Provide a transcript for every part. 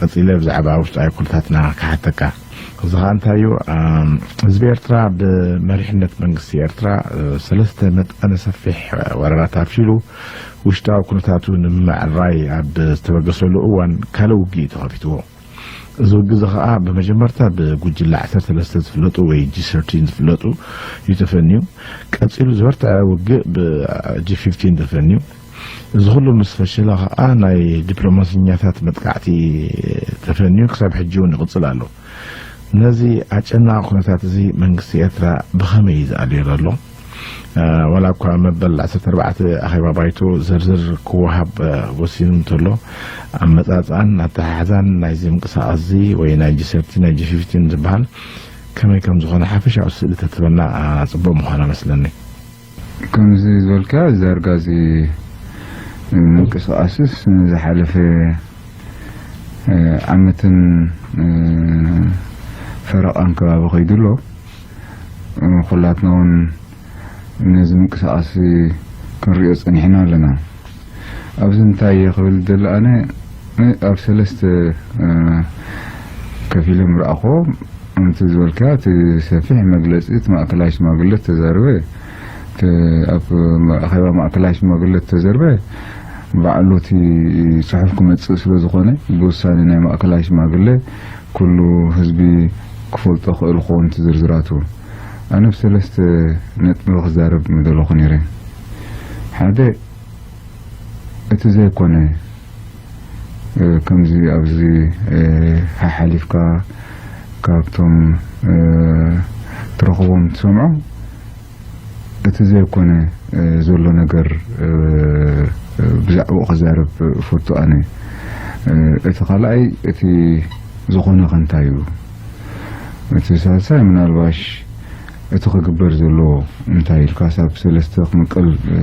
ቀጺለ ብዛዕባ ውሽጣዊ ኩነታትና ክሓተካ። እዚ ኸኣ እንታይ እዩ? ኣም፣ ህዝቢ ኤርትራ ብመሪሕነት መንግስቲ ኤርትራ፣ እ፣ ሰለስተ መጠነ ሰፊሕ ወራራት ኣብሲሉ ውሽጣዊ ኩነታቱ ንምምዕራይ ኣብ ዝተበገሰሉ እዋን ካልእ ውግእ እዩ ተኸፊትዎ። እዚ ውግእ እዚ ኸኣ ብመጀመርታ ብጉጅለ ዓሰርተ ሰለስተ ዝፍለጡ ወይ ጂ ሰርቲን ዝፍለጡ እዩ ተፈንዩ። ቀጺሉ ዝበርትዐ ውግእ ብ ጂ ፊፍቲን ተፈንዩ። እዚ ኩሉ ምስ ፈሸለ ኸኣ ናይ ዲፕሎማሰኛታት መጥቃዕቲ ተፈንዩ ክሳብ ሕጂ እውን ይቕጽል ኣሎ። ነዚ ኣጨናቒ ኩነታት እዚ መንግስቲ ኤርትራ ብኸመይ እዩ ዝኣልዮ ዘሎ? እ፣ ዋላ እኳ መበል ዓሰርተ ኣርባዕተ ኣኼባ ባይቶ ዝርዝር ክወሃብ፣ እ፣ ወሲኑ እንተሎ፣ ኣመጻጽኣን ኣተሓሕዛን ናይዚ ምንቅስቓስ እዚ ወይ ናይ ጂ ሰርቲን ናይ ጂ ፊፍቲን ዝበሃል ከመይ ከም ዝኾነ ሓፈሻዊ ስእሊ ተትበና፣ እ፣ ጽቡቕ ምዃና መስለኒ። ከምዚ ዝበልካ ዳርጋ እዚ ምንቅስቓስስ ንዝሓለፈ፣ እ፣ ዓመትን፣ እ፣ ፈረቓን ከባቢ ከይዱ ኣሎ። እ፣ ኩላትና እውን ነዚ ምንቅስቓስ ክንሪኦ ጸኒሕና ኣለና። ኣብዚ እንታይ እየ ክብል ዝደሊ ኣነ፣ እ፣ ኣብ ሰለስተ፣ እ፣ ከፊለ ምርኣኹ። ከምቲ ዝበልካ፣ እቲ ሰፊሕ መግለጺ እቲ ማእከላይ ሽማግለ ተዛረበ፣ እቲ ኣብ ኣኼባ ማእከላይ ሽማግለ ተዘርበ ባዕሉ እቲ ጽሑፍ ክመጽእ ስለ ዝኾነ፣ ብውሳኔ ናይ ማእከላይ ሽማግለ ኩሉ ህዝቢ ክፈልጦ ክእል ክኸውን እቲ ዝርዝራቱ። ኣነ ብሰለስተ ነጥቢ ክዛረብ ምደለኹ ነይረ። ሓደ፣ እቲ ዘይኮነ፣ እ፣ ከምዚ ኣብዚ፣ እ፣ ሓሓሊፍካ ካብቶም፣ እ፣ ትረኽቦም ትሰምዖ፣ እቲ ዘይኮነ፣ እ፣ ዘሎ ነገር፣ እ፣ እ፣ ብዛዕባኡ ክዛረብ እፈቱ ኣነ። እ፣ እቲ ካልኣይ፣ እቲ ዝኾነ ከ እንታይ እዩ? እቲ ሳልሳይ፣ ምናልባሽ እቲ ክግበር ዘለዎ እንታይ ኢልካ ሳብ ሰለስተ ክምቀል፣ እ፣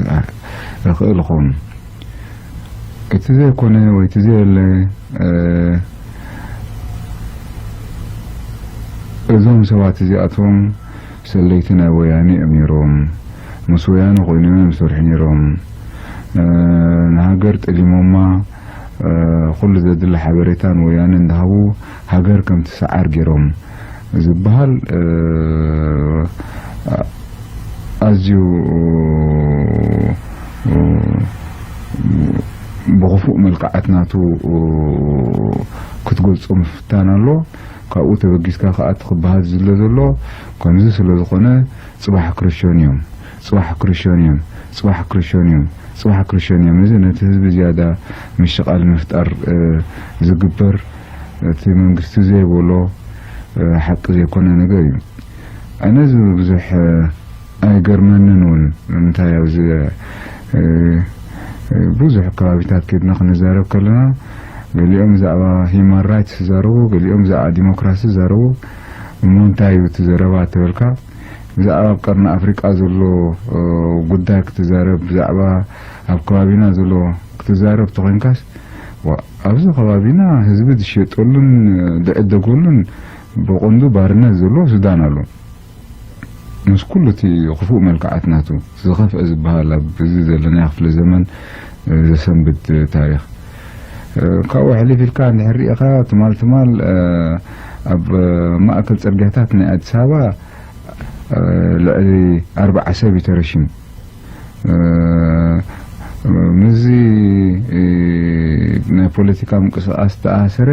እኽእል እኸውን። እቲ ዘይኮነ ወይ እቲ ዘየለ፣ እ፣ እዞም ሰባት እዚኣቶም ሰለይቲ ናይ ወያነ እዮም ነይሮም። ምስ ወያነ ኮይኖም እዮም ዝሰርሑ ነይሮም። እ፣ ንሃገር ጠሊሞማ፣ እ፣ ኩሉ ዘድሊ ሓበሬታ ንወያነ እንዳሃቡ ሃገር ከም ትሰዓር ገይሮም ዝበሃል፣ እ፣ ኣዝዩ፣ እ፣ ብኽፉእ መልክዓት ናቱ ክትገልጾ ምፍታን ኣሎ። ካብኡ ተበጊስካ ከኣ እቲ ክበሃል ዝሎ ዘሎ ከምዚ ስለ ዝኾነ፣ ጽባሕ ክርሾን እዮም፣ ጽባሕ ክርሾን እዮም፣ ጽባሕ ክርሾን እዮም፣ ጽባሕ ክርሾን እዮም። እዚ ነቲ ህዝቢ ዝያዳ ምሽቓል ንምፍጣር፣ እ፣ ዝግበር፣ እቲ መንግስቲ ዘይበሎ፣ እ፣ ሓቂ ዘይኮነ ነገር እዩ። ኣነ እዚ ብዙሕ፣ እ፣ ኣይገርመንን እውን። ንምንታይ ኣብዚ፣ እ፣ እ፣ ብዙሕ ከባቢታት ከድና ክንዛረብ ከለና፣ ገሊኦም ብዛዕባ ሂማን ራይትስ ይዛረቡ፣ ገሊኦም ብዛዕባ ዲሞክራሲ ይዛረቡ። እሞ እንታይ እዩ እቲ ዘረባ ተበልካ፣ ብዛዕባ ኣብ ቀርኒ ኣፍሪቃ ዘሎ፣ እ፣ ጉዳይ ክትዛረብ፣ ብዛዕባ ኣብ ከባቢና ዘሎ ክትዛረብ ተኾይንካስ፣ ዋ፣ ኣብዚ ከባቢና ህዝቢ ዝሸጠሉን፣ እ፣ ዝዕደገሉን ብቐንዱ ባርነት ዘሎ ሱዳን ኣሎ። ምስ ኩሉ እቲ ክፉእ መልክዓት ናቱ፣ ዝኸፍአ ዝበሃል ኣብ እዚ ዘለናዮ ክፍለ ዘመን፣ እ፣ ዘሰንብድ፣ እ፣ ታሪኽ። እ፣ ካብኡ ሕልፍ ኢልካ እንድሕር ርኢኻ፣ ትማል ትማል፣ እ፣ ኣብ፣ እ፣ ማእከል ጽርግያታት ናይ ኣዲስ ኣበባ፣ እ፣ ልዕሊ ኣርብዓ ሰብ እዩ ተረሺኑ። እ፣ ምስዚ፣ እ፣ ናይ ፖለቲካ ምንቅስቓስ ዝተኣሰረ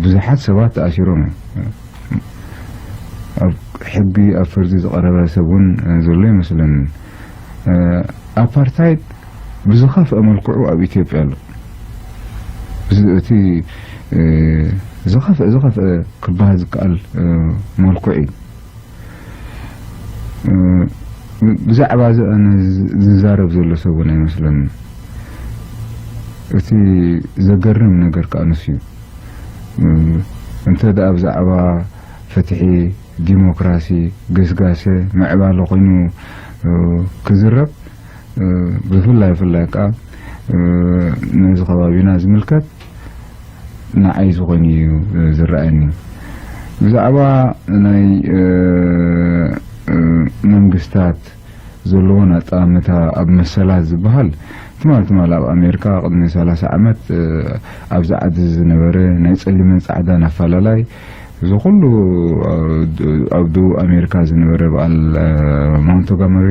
ብዙሓት ሰባት ተኣሲሮም እዮም። ኣብ ሕጊ ኣብ ፍርዲ ዝቐረበ ሰብ እውን ዘሎ ይመስለኒ። ኣፓርታይድ ብዝኸፍአ መልክዑ ኣብ ኢትዮጵያ ኣሎ። እዚ እቲ ዝኸፍአ ዝኸፍአ ክበሃል ዝከኣል መልክዑ እዩ። ብዛዕባ እዚ ኣነ ዝዛረብ ዘሎ ሰብ እውን ኣይመስለኒ። እቲ ዘገርም ነገር ከኣ ንሱ እዩ። እንተ ደኣ ብዛዕባ ፍትሒ፣ ዲሞክራሲ፣ ግስጋሰ፣ ምዕባለ ኮይኑ ክዝረብ፣ ብፍላይ ብፍላይ ከኣ ነዚ ከባቢና ዝምልከት ንዓይ እዚ ኮይኑ እዩ ዝረኣየኒ። ብዛዕባ ናይ መንግስታት ዘለዎን ኣጠማምታ ኣብ መሰላት ዝበሃል ትማል ትማል ኣብ ኣሜሪካ ቅድሚ ሰላሳ ዓመት፣ እ፣ ኣብዚ ዓዲ ዝነበረ ናይ ጸሊምን ጻዕዳን ኣፈላላይ፣ እዚ ኩሉ፣ እ፣ ኣብ ደቡብ ኣሜሪካ ዝነበረ በዓል፣ እ፣ ሞንቶጋመሪ፣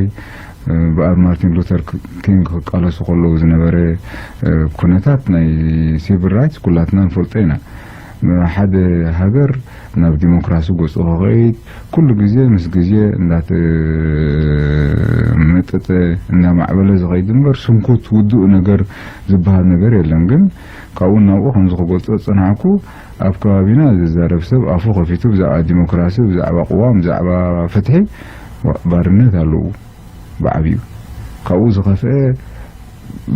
እ፣ በዓል ማርቲን ሉተር ክ-፣ ኪንግ ክቃለሱ ከለዉ ዝነበረ፣ እ፣ ኩነታት ናይ ሲቪል ራይትስ ኩላትና ንፈልጦ ኢና። ሓደ ሃገር ናብ ዲሞክራሲ ገጹ ክኸይድ ኩሉ ግዜ ምስ ግዜ እንዳተመጠጠ፣ እንዳማዕበለ ዝኸይድ እምበር፣ ስንኩት ውዱእ ነገር ዝበሃል ነገር የለን። ግን ካብኡ ናብኡ ከምዚ ክገልጾ ዝጸናሕኩ፣ ኣብ ከባቢና ዝዛረብ ሰብ ኣፉ ከፊቱ ብዛዕባ ዲሞክራሲ፣ ብዛዕባ ቅዋም፣ ብዛዕባ ፍትሒ፣ ዋ-፣ ባርነት ኣለዉ ብዓቢኡ። ካብኡ ዝኸፍአ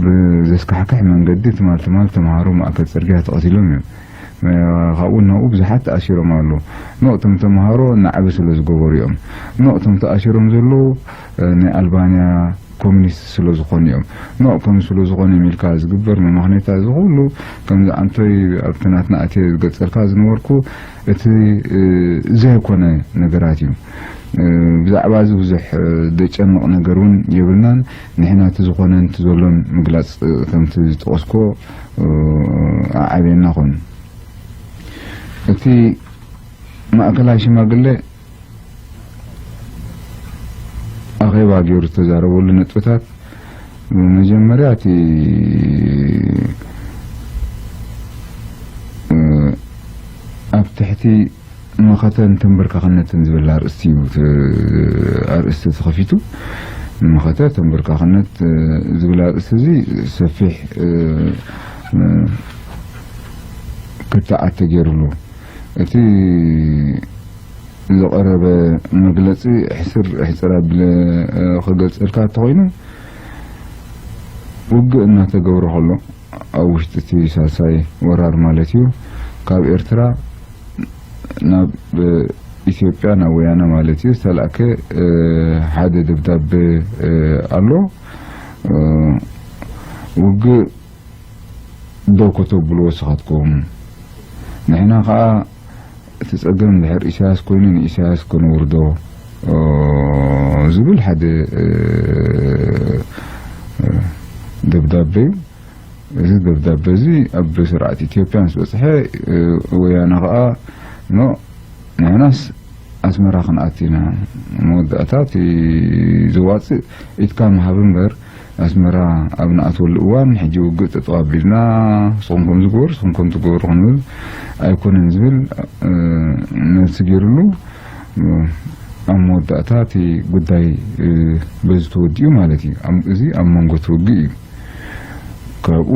ብዘስካሕክሕ መንገዲ ትማል ትማል ተምሃሮ ማእከል ጽርግያ ተቐቲሎም እዮም። እ፣ ካብኡ ናብኡ ብዙሓት ተኣሲሮም ኣለዉ። ኖ እቶም ተምሃሮ ናዕቢ ስለ ዝገበሩ እዮም። ኖ እቶም ተኣሲሮም ዘለዉ፣ እ፣ ናይ ኣልባንያ ኮሚኒስት ስለ ዝኾኑ እዮም። ኖ ከም ስለ ዝኾኑ እዮም ኢልካ ዝግበር መማኽኔታ እዚ ኩሉ ከምዚ ኣንቶይ ኣብቲ ናትና ኣትየ ዝገልጸልካ ዝነበርኩ እቲ፣ እ፣ ዘይኮነ ነገራት እዩ። እ፣ ብዛዕባ እዚ ብዙሕ፣ እ፣ ዘጨንቕ ነገር እውን የብልናን። ንሕና እቲ ዝኾነን እቲ ዘሎን ምግላጽ፣ እ፣ ከምቲ ዝጠቐስኮ፣ እ፣ ኣዓብየና ኾኑ። እቲ ማእከላይ ሽማግለ ኣኼባ ገይሩ ዝተዛረበሉ ነጥብታት፣ መጀመርያ እቲ፣ እ፣ ኣብ ትሕቲ መኸተን ተንበርካኽነትን ዝብል ኣርእስቲ እዩ፣ እቲ ኣርእስቲ ተኸፊቱ። መኸተ ተንበርካኽነት፣ እ፣ ዝብል ኣርእስቲ እዚ ሰፊሕ፣ እ፣ እ፣ ክትዓት ተገይሩሉ። እቲ ዝቐረበ መግለጺ ሕስር ሕስር ኣቢለ፣ እ፣ ክገልጸልካ እንተኾይኑ፣ ውግእ እናተገብረ ከሎ፣ ኣብ ውሽጢ እቲ ሳልሳይ ወራር ማለት እዩ፣ ካብ ኤርትራ ናብ፣ እ፣ ኢትዮጵያ፣ ናብ ወያነ ማለት እዩ፣ ዝተላእከ፣ እ፣ ሓደ ደብዳቤ፣ እ፣ ኣሎ። እ፣ ውግእ ደው ከተብልዎ ንስኻትኩም፣ ንሕና ኸኣ እቲ ጸገም እንድሕር ኢሳያስ ኮይኑ ንኢሳያስ ከነውርዶ፣ እ፣ ዝብል ሓደ፣ እ፣ እ፣ ደብዳቤ እዩ። እዚ ደብዳቤ እዚ ኣብ ስርዓት ኢትዮጵያ ምስ በጽሐ፣ እ፣ ወያነ ኸኣ ኖ ንሕናስ ኣስመራ ክንኣቱ ኢና። መወዳእታ እቲ ዝዋጽእ ኢድካ ምሃብ እምበር፣ ኣስመራ ኣብ ንኣትወሉ እዋን፣ ሕጂ ውግእ ጠጠው ኣቢልና፣ ንስኹም ከምዚ ግበሩ፣ ንስኹም ከምዚ ግበሩ ክንብል ኣይኮነን ዝብል፣ እ፣ መልሲ ገይሩሉ፣ እ፣ ኣብ መወዳእታ እቲ ጉዳይ፣ እ፣ በዚ ተወዲኡ ማለት እዩ። ኣብ፣ እዚ ኣብ መንጎ እቲ ውግእ እዩ። ካብኡ፣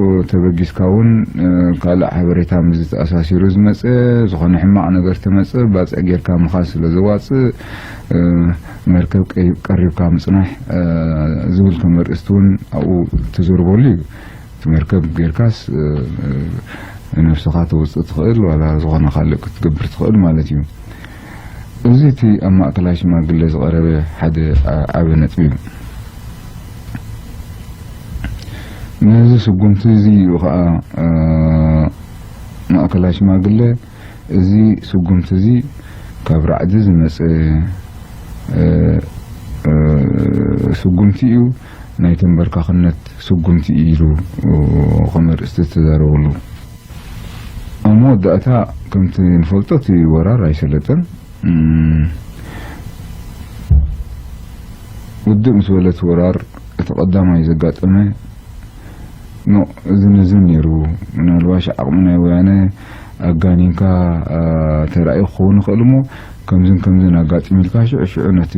እ፣ ተበጊስካ እውን፣ እ፣ ካልእ ሓበሬታ ምስዚ ተኣሳሲሩ ዝመጸ፣ ዝኾነ ሕማቕ ነገር ተመጸ፣ ባጽዕ ጌርካ ምኻድ ስለ ዘዋጽእ፣ እ፣ መርከብ ቀይ-፣ ቀሪብካ ምጽናሕ፣ እ፣ ዝብል ከም ኣርእስቲ እውን ኣብኡ ትዝርበሉ እዩ። እቲ መርከብ ጌርካስ፣ እ፣ እ፣ ነብስኻ ተውጽእ ትኽእል፣ ዋላ ዝኾነ ካልእ ክትገብር ትኽእል ማለት እዩ። እዚ እቲ ኣብ ማእከላይ ሽማግለ ዝቐረበ ሓደ ዓ-፣ ዓቢ ነጥቢ እዩ። ነዚ ስጉምቲ እዚ እዩ ኸኣ፣ እ፣ ማእከላይ ሽማግለ፣ እዚ ስጉምቲ እዚ ካብ ራዕዲ ዝመጸ፣ እ፣ እ፣ ስጉምቲ እዩ፣ ናይ ተንበርካኽነት ስጉምቲ እዩ ኢሉ ከም ኣርእስቲ ዝተዛረበሉ። ኣብ መወዳእታ ከምቲ ንፈልጦ እቲ ወራር ኣይሰለጠን። እም፣ ውድእ ምስ በለ እቲ ወራር እቲ ቀዳማይ ዘጋጠመ ኖ፣ እዝን እዝን ነይሩ። ምናልባሽ ዓቕሚ ናይ ወያነ ኣጋኒንካ፣ አ፣ ተራእዩ ክኸውን ይኽእል እሞ፣ ከምዝን ከምዝን ኣጋጢሙ ኢልካ ሽዑ ሽዑ ነቲ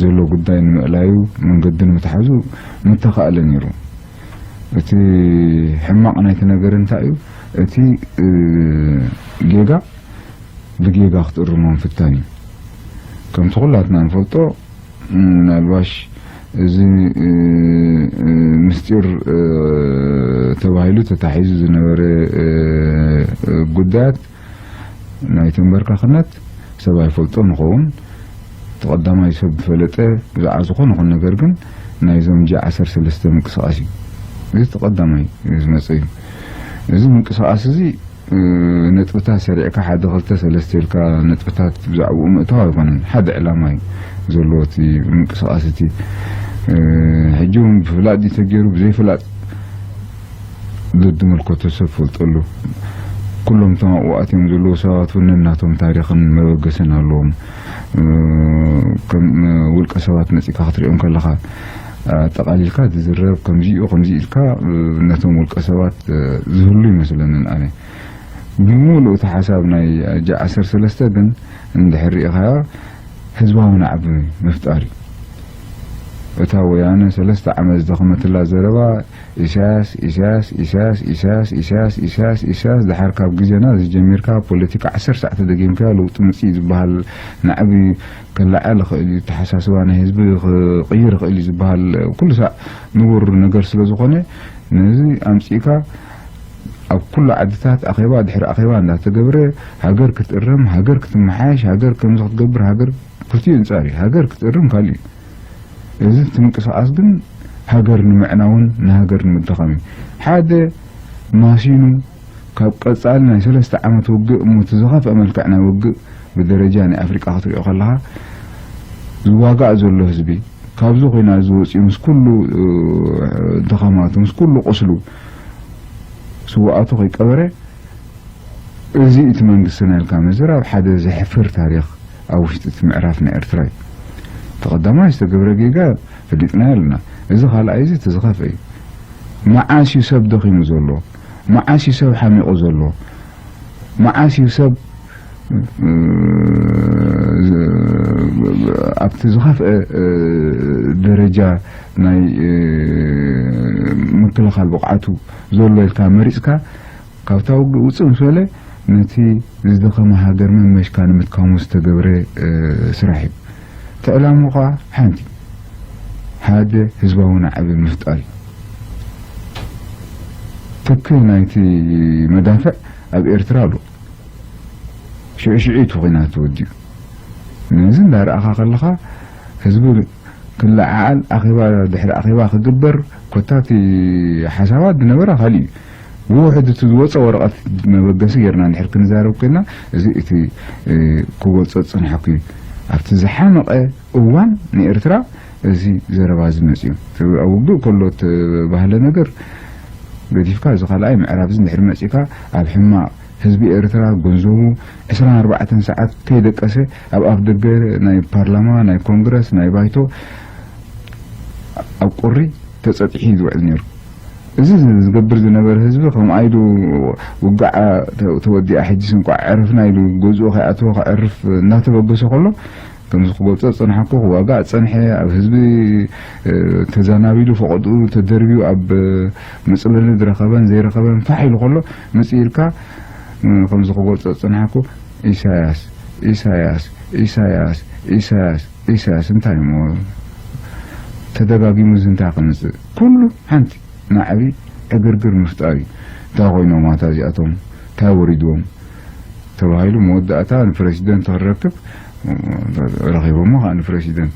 ዘሎ ጉዳይ ንምእላዩ መንገዲ ንምትሓዙ ምተኻእለ ነይሩ። እቲ ሕማቕ ናይቲ ነገር እንታይ እዩ? እቲ፣ እ፣ ጌጋ ብጌጋ ክትእርሞ ምፍታን እዩ። ከምቲ ኩላትና ንፈልጦ፣ ምናልባሽ እዚ፣ እ፣ እ፣ ምስጢር፣ እ፣ ተባሂሉ ተታሒዙ ዝነበረ፣ እ፣ እ፣ ጉዳያት ናይ ተንበርካኽነት ሰብ ኣይፈልጦ ንኸውን። እቲ ቀዳማይ ሰብ ዝፈለጠ ብዛዕባ ዝኾነ ይኹን ነገር ግን ናይዞም ጂ ዓሰርተ ሰለስተ ምንቅስቓስ እዩ። እዚ እቲ ቀዳማይ ዝመጽእ እዩ። እዚ ምንቅስቓስ እዚ እ፣ ነጥብታት ሰሪዕካ ሓደ ክልተ ሰለስተ ኢልካ ነጥብታት ብዛዕባኡ ምእታው ኣይኮነን። ሓደ ዕላማ እዩ ዘለዎ እቲ ምንቅስቓስ እቲ። ሕጂ እውን ብፍላጥ ድዩ ተገይሩ ብዘይፍላጥ ዘድመልከቶ ሰብ ፈልጠሉ። ኩሎም እቶም ኣብኡ ኣትዮም ዘለዉ ሰባት እውን ነናቶም ታሪኽን መበገስን ኣለዎም። ከም ውልቀ ሰባት መጺእካ ክትሪኦም ከለኻ፣ ኣጠቓሊልካ ትዝረብ፣ ከምዚኡ ከምዚ ኢልካ ነቶም ውልቀ ሰባት ዝህሉ ይመስለንን ኣነ። ብምሉእ እቲ ሓሳብ ናይ ጃ ዓሰርተ ሰለስተ ግን እንድሕር ርኢኻዮ ህዝባዊ ናዕቢ ምፍጣር እዩ። እታ ወያነ ሰለስተ ዓመት ዝደኸመትላ ዘረባ ኢሳያስ፣ ኢሳያስ፣ ኢሳያስ፣ ኢሳያስ፣ ኢሳያስ፣ ኢሳያስ፣ ኢሳያስ፣ ድሓር ካብ ግዜና ዝጀሚርካ ፖለቲካ ዓሰርተ ሰዓት ተደጊምካዮ ለውጢ ምጽእ ዝበሃል ናዕቢ ከለዓል ይኽእል እዩ፣ ኣተሓሳስባ ናይ ህዝቢ ክቕይር ይኽእል እዩ ዝበሃል ኩሉ ሳዕ ንቡር ነገር ስለ ዝኾነ፣ ነዚ ኣምጺእካ ኣብ ኩሉ ዓድታት ኣኼባ ድሕሪ ኣኼባ እንዳተገብረ፣ ሃገር ክትእረም፣ ሃገር ክትመሓየሽ፣ ሃገር ከምዚ ክትገብር፣ ሃገር ክልቲኡ ኣንጻር እዩ። ሃገር ክትእርም ካልእ እዩ። እዚ እቲ ምንቅስቓስ ግን ሃገር ንምዕናውን ንሃገር ንምድኻም እዩ። ሓደ ማሲኑ ካብ ቀጻሊ ናይ ሰለስተ ዓመት ውግእ እሞ እቲ ዝኸፍአ መልክዕ ናይ ውግእ ብደረጃ ናይ ኣፍሪቃ ክትሪኦ ከለኻ ዝዋጋእ ዘሎ ህዝቢ ካብዚ ኹናት እዚ ወጺኡ ምስ ኩሉ፣ እ፣ ድኻማቱ፣ ምስ ኩሉ ቁስሉ ስውኣቱ ከይቀበረ፣ እዚ እቲ መንግስትና ኢልካ ምዝራብ ሓደ ዘሕፍር ታሪኽ ኣብ ውሽጢ እቲ ምዕራፍ ናይ ኤርትራ እዩ። እቲ ቀዳማይ ዝተገብረ ጌጋ ፈሊጥናዮ ኣለና። እዚ ካልኣይ እዚ እቲ ዝኸፍአ እዩ። መዓስ እዩ ሰብ ደኺሙ ዘሎ? መዓስ እዩ ሰብ ሓሚቑ ዘሎ? መዓስ እዩ ሰብ፣ እ፣ ዝ-፣ ኣብቲ ዝኸፍአ፣ እ፣ ደረጃ ናይ፣ እ፣ ምክልኻል ብቕዓቱ ዘሎ ኢልካ መሪጽካ፣ ካብታ ውግእ ውጽእ ምስ በለ፣ ነቲ ዝደኸመ ሃገር መመሽካ ንምድካሙ ዝተገብረ፣ እ፣ ስራሕ እዩ። እቲ ዕላምኡ ኸዓ ሓንቲ፣ ሓደ ህዝባዊ ናዕቢ ምፍጣር እዩ። ትኪ ናይቲ መዳፍዕ ኣብ ኤርትራ ኣሎ። ሽዑ ሽዑ እቲ ኹናት ተወዲኡ። ነዚ እንዳረኣኻ ከለኻ ህዝቢ ክለዓዓል፣ ኣኼባ ድሕሪ ኣኼባ ክግበር፣ ኮታ እቲ ሓሳባት ዝነበረ ካልእ እዩ። ብውሕድ እቲ ዝወጸ ወረቐት መበገሲ ጌርና እንድሕር ክንዛረብ ኮይና፣ እዚ እቲ፣ እ፣ ክገልጾ ዝጸናሕኩ እዩ። ኣብቲ ዝሓመቐ እዋን ንኤርትራ እዚ ዘረባ እዚ መጺኡ። ኣብ ውግእ ከሎ እተባህለ ነገር ገዲፍካ፣ እዚ ካልኣይ ምዕራብ እዚ እንድሕር መጺእካ፣ ኣብ ሕማቕ ህዝቢ ኤርትራ ገንዘቡ ዕስራን ኣርባዕተን ሰዓት ከይደቀሰ ኣብ ኣፍ ደገ ናይ ፓርላማ፣ ናይ ኮንግረስ፣ ናይ ባይቶ ኣብ ቁሪ ተጸጢሑ እዩ ዝውዕል ነይሩ። እዚ ዝገብር ዝነበረ ህዝቢ ከም ኣይዱ ውግዓ ተ-፣ ተወዲኣ ሕጂስ እንቋዕ ዕረፍና ኢሉ ገዝኡ ከይኣተወ ከዕርፍ እናተበገሰ ከሎ፣ ከምዚ ክገልጾ ዝጸናሕኩ ክዋጋእ ዝጸንሐ፣ ኣብ ህዝቢ፣ እ፣ ተዛናቢሉ ፈቐድኡ ተደርብዩ ኣብ፣ እ፣ መጽለሊ ዝረኸበን ዘይረኸበን ፋሕ ኢሉ ከሎ፣ ምጽእ ኢልካ፣ እ፣ ከምዚ ክገልጾ ዝጸናሕኩ፣ ኢሳያስ፣ ኢሳያስ፣ ኢሳያስ፣ ኢሳያስ፣ ኢሳያስ፣ እንታይ እሞ ተደጋጊሙ እዚ እንታይ ከምጽእ? ኩሉ ሓንቲ ናዕቢ ዕግርግር ምፍጣር እዩ። እንታይ ኮይኖም ኣታ እዚኣቶም? እንታይ ወሪድዎም? ተባሂሉ መወዳእታ ንፕረሲደንት ክረክብ ረኺቦሞ ከዓ ንፕረሲደንት።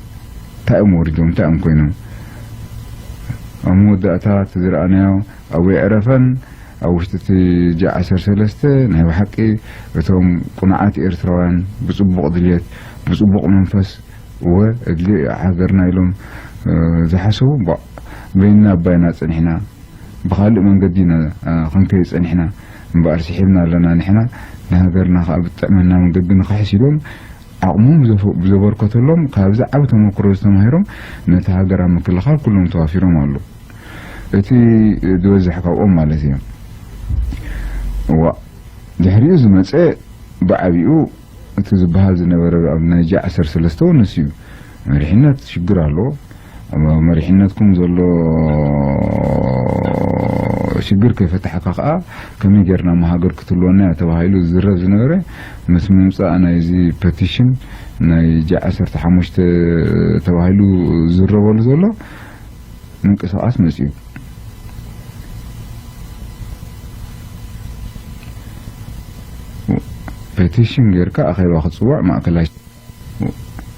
እንታይ እዮም ወሪዶም? እንታይ እዮም ኮይኖም? ኣብ መወዳእታ እቲ ዝረኣናዮ ኣብኡ የዕረፈን ኣብ ውሽጢ እቲ ጃ ዓሰርተ ሰለስተ ናይ ብሓቂ እቶም ቁኑዓት ኤርትራውያን ብጽቡቕ ድልየት፣ ብጽቡቕ መንፈስ፣ እወ፣ እድሊ ሃገርና ኢሎም፣ እ፣ ዝሓሰቡ፣ ባ-፣ በይንና ኣባይና ጸኒሕና፣ ብኻልእ መንገዲ ኢና፣ እ፣ ክንከይድ ጸኒሕና፣ እምበኣር ስሒብና ኣለና ንሕና፣ ንሃገርና ከኣ ብጥዕመና መንገዲ ንኽሕስ ኢሎም፣ ዓቕሞም ብዘፈ-፣ ብዘበርከተሎም፣ ካብዚ ዓቢ ተመክሮ ዝተማሂሮም፣ ነቲ ሃገር ኣብ ምክልኻል ኩሎም ተዋፊሮም ኣለዉ። እቲ ዝበዝሕ ካብኦም ማለት እዩ። እዋ፣ ድሕሪኡ ዝመጸ ብዓቢኡ እቲ ዝበሃል ዝነበረ ኣብ ናይ ጃ ዓሰርተ ሰለስተ እውን ንሱ እዩ። መሪሕነት ሽግር ኣለዎ። ኣብ መሪሕነትኩም ዘሎ ሽግር ከይፈታሕካ ከኣ ከመይ ጌርና እሞ ሃገር ክትህልወና እያ ተባሂሉ ዝዝረብ ዝነበረ ምስ ምምጻእ ናይዚ ፐቲሽን ናይ ጃ ዓሰርተ ሓሙሽተ ተባሂሉ ዝዝረበሉ ዘሎ ምንቅስቓስ መጺኡ። ፔቲሽን ጌርካ ኣኼባ ክትጽውዕ ማእከላይ፣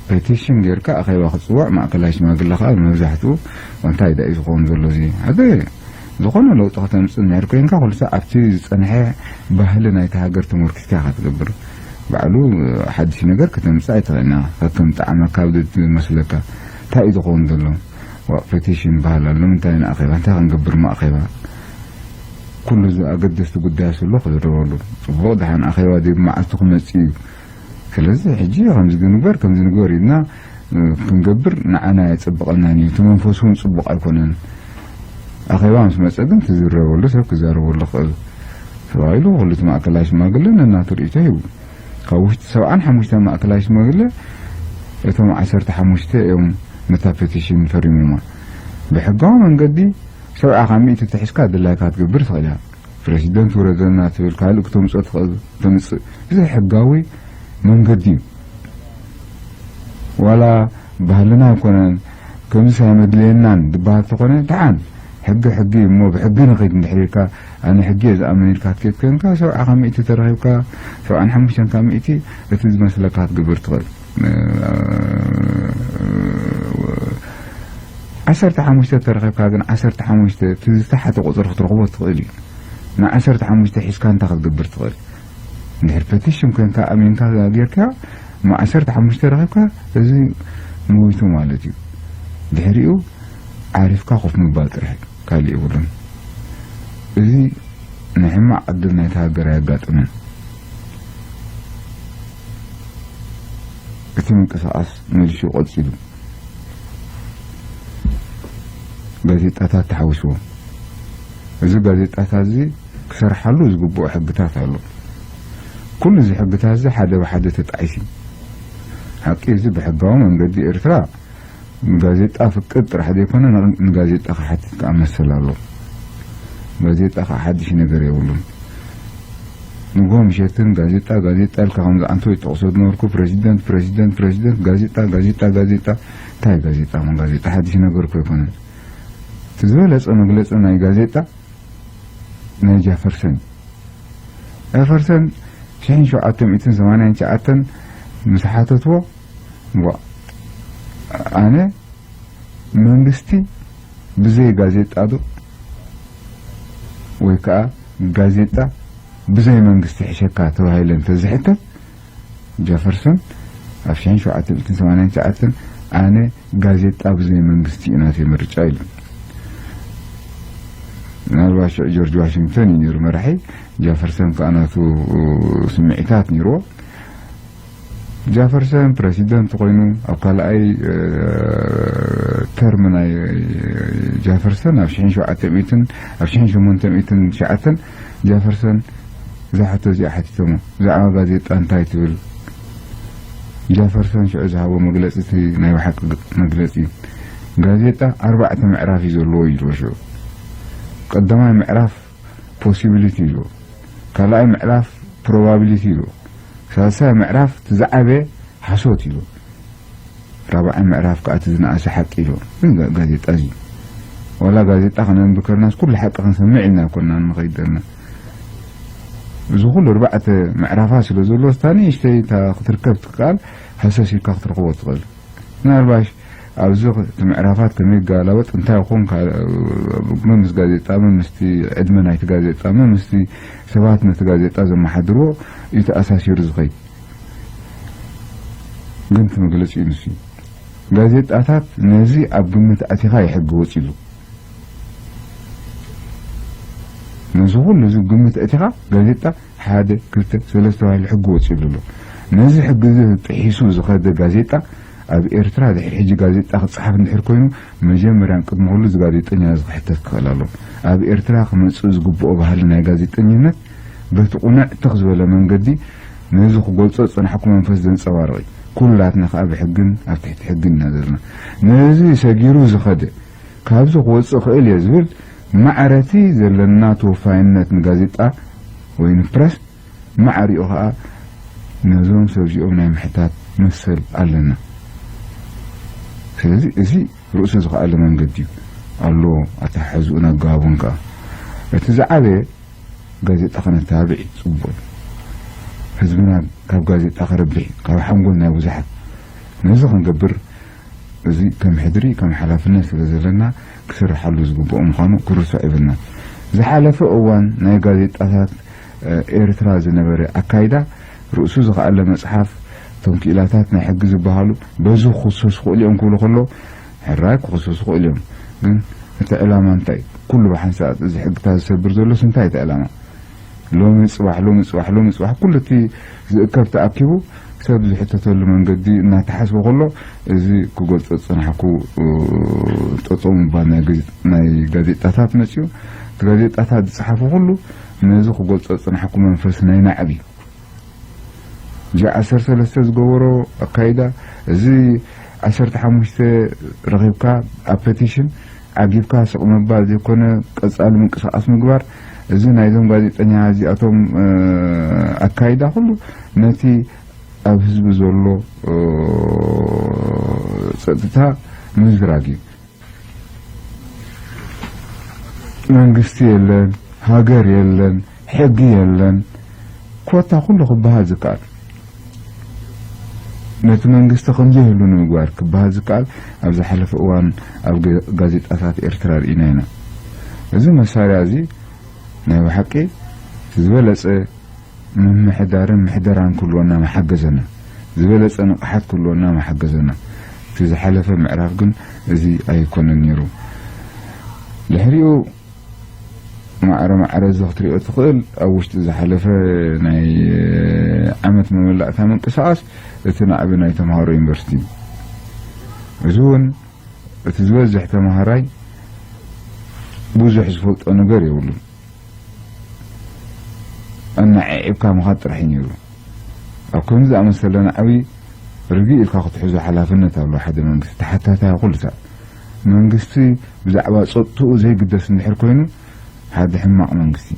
ፔቲሽን ጌርካ ኣኼባ ክትጽውዕ ማእከላይ ሽማግለ ከኣ መብዛሕትኡ እንታይ ደኣ እዩ ዝኸውን ዘሎ እዚ? ሓደ ዝኾነ ለውጢ ከተምጽእ እንድሕር ኮይንካ ኩሉ ሳዕ ኣብቲ ዝጸንሐ ባህሊ ናይታ ሃገር ተመርኪስካ ኢኻ ትገብር። ባዕሉ ሓድሽ ነገር ከተምጽእ ኣይትኽእልን ኢኻ። ከከም ጣዕመካ ኣብ ዝመስለካ እንታይ እዩ ዝኸውን ዘሎ? ዋ፣ ፔቲሽን ይበሃል ኣሎ። ንምንታይ ንኣኼባ? እንታይ ክንገብር ሞ ኣኼባ? ኩሉ እዚ ኣገደስቲ ጉዳያት ዘሎ ክዝረበሉ። ጽቡቕ፣ ደሓን ኣኼባ ድዩ? መዓስ ክመጽእ እዩ? ስለዚ ሕጂ ከምዚ ንግበር፣ ከምዚ ንግበር ኢልና፣ እ፣ ክንገብር ንዓና ኣየጸብቐናን እዩ። እቲ መንፈሱ እውን ጽቡቕ ኣይኮነን። ኣኼባ ምስ መጸ ግን ትዝረበሉ ሰብ ክዛረበሉ ክእል ተባሂሉ፣ ኩሉ እቲ ማእከላይ ሽማግለ ነናቱ ርእይቶ ሂቡ። ካብ ውሽጢ ሰብዓን ሓሙሽተን ማእከላይ ሽማግለ እቶም ዓሰርተ ሓሙሽተ እዮም ነታ ፔቲሽን ፈሪሞማ። ብሕጋዊ መንገዲ ሰብዓ ካብ ሚእቲ ተሒዝካ ድላይካ ክትገብር ትኽእል ኢኻ። ፕረሲደንት ውረደልና ትብል፣ ካልእ ክተምጽኦ ትኽእል፣ ተምጽእ። እዚ ሕጋዊ መንገዲ እዩ። ዋላ ባህልና ኣይኮነን፣ ከምዚስ ኣይመድልየናን ዝበሃል ተኾነ፣ ደሓን፣ ሕጊ ሕጊ እዩ እሞ፣ ብሕጊ ንኸይድ እንድሕር ኢልካ፣ ኣነ ሕጊ እየ ዝኣምን ኢልካ ክትከይድ ኮንካ፣ ሰብዓ ካብ ሚእቲ ተረኺብካ፣ ሰብዓን ሓሙሽተን ካብ ሚእቲ እቲ ዝመስለካ ክትገብር ትኽእል። ዓሰርተ ሓሙሽተ ተረኺብካ ግን፣ ዓሰርተ ሓሙሽተ እቲ ዝተሓተ ቁጽሪ ክትረኽቦ ትኽእል እዩ። ንዓሰርተ ሓሙሽተ ሒዝካ እንታይ ክትገብር ትኽእል? እንድሕር ፐቲሽን ኮንካ ኣሚንካ ጌርካ፣ እሞ ዓሰርተ ሓሙሽተ ረኺብካ፣ እዚ ሞይቱ ማለት እዩ። ድሕሪኡ ዓሪፍካ ኮፍ ምባል ጥራሕ እዩ፣ ካልእ የብሉን። እዚ ናይ ሕማቕ ዕድል ናይታ ሃገር ኣየጋጥምን። እቲ ምንቅስቓስ መሊሹ ቀጺሉ። ጋዜጣታት ተሓዊስዎ። እዚ ጋዜጣታት እዚ ክሰርሓሉ ዝግብኦ ሕግታት ኣሎ። ኩሉ እዚ ሕግታት እዚ ሓደ ብሓደ ተጣዒሱ። ሓቂ፣ እዚ ብሕጋዊ መንገዲ ኤርትራ ንጋዜጣ ፍቅድ ጥራሕ ዘይኮነ፣ ን-፣ ንጋዜጣ ክሓትት ከኣ መሰል ኣሎ። ጋዜጣ ከኣ ሓድሽ ነገር የብሉን። ንግሆ ምሸትን ጋዜጣ፣ ጋዜጣ ኢልካ ከምዚ ኣንተ ይጠቕሶ ዝነበርኩ፣ ፕረሲደንት፣ ፕረሲደንት፣ ፕረሲደንት፣ ጋዜጣ፣ ጋዜጣ፣ ጋዜጣ። እንታይ ጋዜጣ? ምን ጋዜጣ ሓድሽ ነገር እኮ ኣይኮነን። እቲ ዝበለጸ መግለጺ ናይ ጋዜጣ ናይ ጃፈርሰን። ጃፈርሰን ሽሕን ሸውዓተ ሚእትን ሰማንያን ትሽዓተን ምስ ሓተትዎ፣ ዋ፣ ኣነ መንግስቲ ብዘይ ጋዜጣ ዶ ወይ ከኣ ጋዜጣ ብዘይ መንግስቲ ሕሸካ ተባሂለ እንተዝሕተት፣ ጃፈርሰን ኣብ ሽሕን ሸውዓተ ሚእትን ሰማንያን ትሽዓተን ኣነ ጋዜጣ ብዘይ መንግስቲ እዩ ናተይ ምርጫ ኢሉ። ምናልባት ሽዑ ጆርጅ ዋሽንግተን እዩ ነይሩ መራሒ፣ ጃፈርሰን ከኣ ናቱ ስምዒታት ነይርዎ። ጃፈርሰን ፕረሲደንት ኮይኑ ኣብ ካልኣይ፣ እ፣ ተርም ናይ ጃፈርሰን ኣብ ሽሕን ሸውዓተ ሚእትን፣ ኣብ ሽሕን ሸሞንተ ሚእትን ትሽዓተን ጃፈርሰን እዛ ሕቶ እዚኣ ሓቲቶሞ። ብዛዕባ ጋዜጣ እንታይ ትብል? ጃፈርሰን ሽዑ ዝሃቦ መግለጺ እቲ ናይ ብሓቂ መግለጺ እዩ። ጋዜጣ ኣርባዕተ ምዕራፍ እዩ ዘለዎ ኢልዎ ሽዑ። ቀዳማይ ምዕራፍ ፖሲቢሊቲ ኢልዎ። ካልኣይ ምዕራፍ ፕሮባቢሊቲ ኢልዎ። ሳልሳይ ምዕራፍ እቲ ዝዓበየ ሓሶት ኢልዎ። ራብዓይ ምዕራፍ ከኣ እቲ ዝነኣሰ ሓቂ ኢልዎ። ግን ጋ-፣ ጋዜጣ እዚ ዋላ ጋዜጣ ክነንብብ ከለናስ ኩሉ ሓቂ ክንሰምዕ ኢልና ኣይኮንና ንኸይድ ዘለና። እዚ ኩሉ ኣርባዕተ ምዕራፋት ስለ ዘለዎ፣ እታ ንእሽተይ እታ ክትርከብ ትከኣል፣ ሃሰስ ኢልካ ክትረኽቦ ትኽእል። ምናልባሽ ኣብዚ እቲ ምዕራፋት ከመይ ይገላበጥ፣ እንታይ ይኾን፣ ካ-፣ መምስ ጋዜጣ፣ መምስቲ ዕድመ ናይቲ ጋዜጣ፣ መምስቲ ሰባት ነቲ ጋዜጣ ዘመሓድርዎ እዩ ተኣሳሲሩ ዝኸይድ። ግን እቲ መግለጺ እዩ ንሱ እዩ። ጋዜጣታት ነዚ ኣብ ግምት ኣቲኻ እዩ ሕጊ ወጺሉ። ነዚ ኩሉ እዚ ግምት ኣቲኻ ጋዜጣ ሓደ፣ ክልተ፣ ሰለስተ ተባሂሉ ሕጊ ወጺሉ ኣሎ። ነዚ ሕጊ እዚ ጥሒሱ ዝኸደ ጋዜጣ ኣብ ኤርትራ ድሕሪ ሕጂ ጋዜጣ ክጸሓፍ እንድሕር ኮይኑ መጀመርያን ቅድሚ ኩሉ እዚ ጋዜጠኛ እዚ ክሕተት ክኽእል ኣሎ። ኣብ ኤርትራ ክመጽእ ዝግብኦ ባህሊ ናይ ጋዜጠኝነት በቲ ቁንዕ ትኽ ዝበለ መንገዲ ነዚ ክገልጾ ዝጸናሕኩ መንፈስ ዘንጸባርቕ እዩ። ኩላትና ከኣ ብሕግን ኣብ ትሕቲ ሕግን ኢና ዘለና። ነዚ ሰጊሩ ዝኸደ ካብዚ ክወጽእ ክእል እየ ዝብል ማዕረቲ ዘለና ተወፋይነት ንጋዜጣ ወይ ንፕረስ ማዕሪኡ ከኣ ነዞም ሰብ እዚኦም ናይ ምሕታት መሰል ኣለና። ስለዚ እዚ ርእሱ ዝኸኣለ መንገዲ እዩ ኣሎ። ኣተሓሕዝኡን ኣገባቡን ከኣ እቲ ዝዓበየ ጋዜጣ ከነተባብዕ እዩ ጽቡቕ። ህዝብና ካብ ጋዜጣ ከረብሕ እዩ፣ ካብ ሓንጎል ናይ ብዙሓት። ነዚ ክንገብር እዚ ከም ሕድሪ፣ ከም ሓላፍነት ስለ ዘለና ክስርሓሉ ዝግብኦ ምዃኑ ክርሳዕ የብልናን። ዝሓለፈ እዋን ናይ ጋዜጣታት፣ እ፣ ኤርትራ ዝነበረ ኣካይዳ ርእሱ ዝኸኣለ መጽሓፍ፣ እቶም ክኢላታት ናይ ሕጊ ዝበሃሉ በዚ ክኽሰሱ ክኽእሉ እዮም ክብሉ ከለዉ፣ ሕራይ ክኽሰሱ ይኽእሉ እዮም። ግን እቲ ዕላማ እንታይ? ኩሉ ብሓንሳእ እዚ ሕግታት ዝሰብር ዘሎስ እንታይ እቲ ዕላማ? ሎሚ ጽባሕ፣ ሎሚ ጽባሕ፣ ሎሚ ጽባሕ ኩሉ እቲ ዝእከብ ተኣኪቡ ሰብ ዝሕተተሉ መንገዲ እናተሓስበ ከሎ፣ እዚ ክገልጾ ዝጸናሕኩ፣ እ፣ ጠጠው ምባል ናይ ገዝ-፣ ናይ ጋዜጣታት መጺኡ። እቲ ጋዜጣታት ዝጸሓፉ ኩሉ ነዚ ክገልጾ ዝጸናሕኩ መንፈስ ናይ ናዕቢ ጂ ዓሰርተ ሰለስተ ዝገበሮ ኣካይዳ፣ እዚ ዓሰርተ ሓሙሽተ ረኺብካ ኣብ ፔቲሽን ዓጊብካ ስቕ ምባል ዘይኮነ፣ ቀጻሊ ምንቅስቓስ ምግባር፣ እዚ ናይዞም ጋዜጠኛ እዚኣቶም፣ እ፣ ኣካይዳ ኩሉ ነቲ ኣብ ህዝቢ ዘሎ፣ እ፣ ጸጥታ ምዝራግ እዩ። መንግስቲ የለን፣ ሃገር የለን፣ ሕጊ የለን፣ ኮታ ኩሉ ክበሃል ዝከኣል፣ ነቲ መንግስቲ ከም ዘይህሉ ንምግባር ክበሃል ዝከኣል፣ ኣብ ዝሓለፈ እዋን ኣብ ገ-፣ ጋዜጣታት ኤርትራ ርኢና ኢና። እዚ መሳርያ እዚ ናይ ብሓቂ ዝበለጸ ምምሕዳርን ምሕደራን ክህልወና ምሓገዘና፣ ዝበለጸ ንቕሓት ክህልወና ምሓገዘና። እቲ ዝሓለፈ ምዕራፍ ግን እዚ ኣይኮነን ነይሩ። ድሕሪኡ ማዕረ ማዕረ እዚ ክትሪኦ ትኽእል፣ ኣብ ውሽጢ ዝሓለፈ ናይ ዓመት መመላእታ ምንቅስቓስ እቲ ናዕቢ ናይ ተምሃሮ ዩኒቨርሲቲ እዩ። እዚ እውን እቲ ዝበዝሕ ተምሃራይ ብዙሕ ዝፈልጦ ነገር የብሉን። ኣናዕዒብካ ምኻድ ጥራሕ እዩ ነይሩ። ኣብ ከምዚ ዝኣመሰለ ናዕቢ ርግእ ኢልካ ክትሕዞ ሓላፍነት ኣሎ ሓደ መንግስቲ። ተሓታታይ ኩሉ ሰብ። መንግስቲ ብዛዕባ ጸጥትኡ ዘይግደስ እንድሕር ኮይኑ ሓደ ሕማቕ መንግስቲ።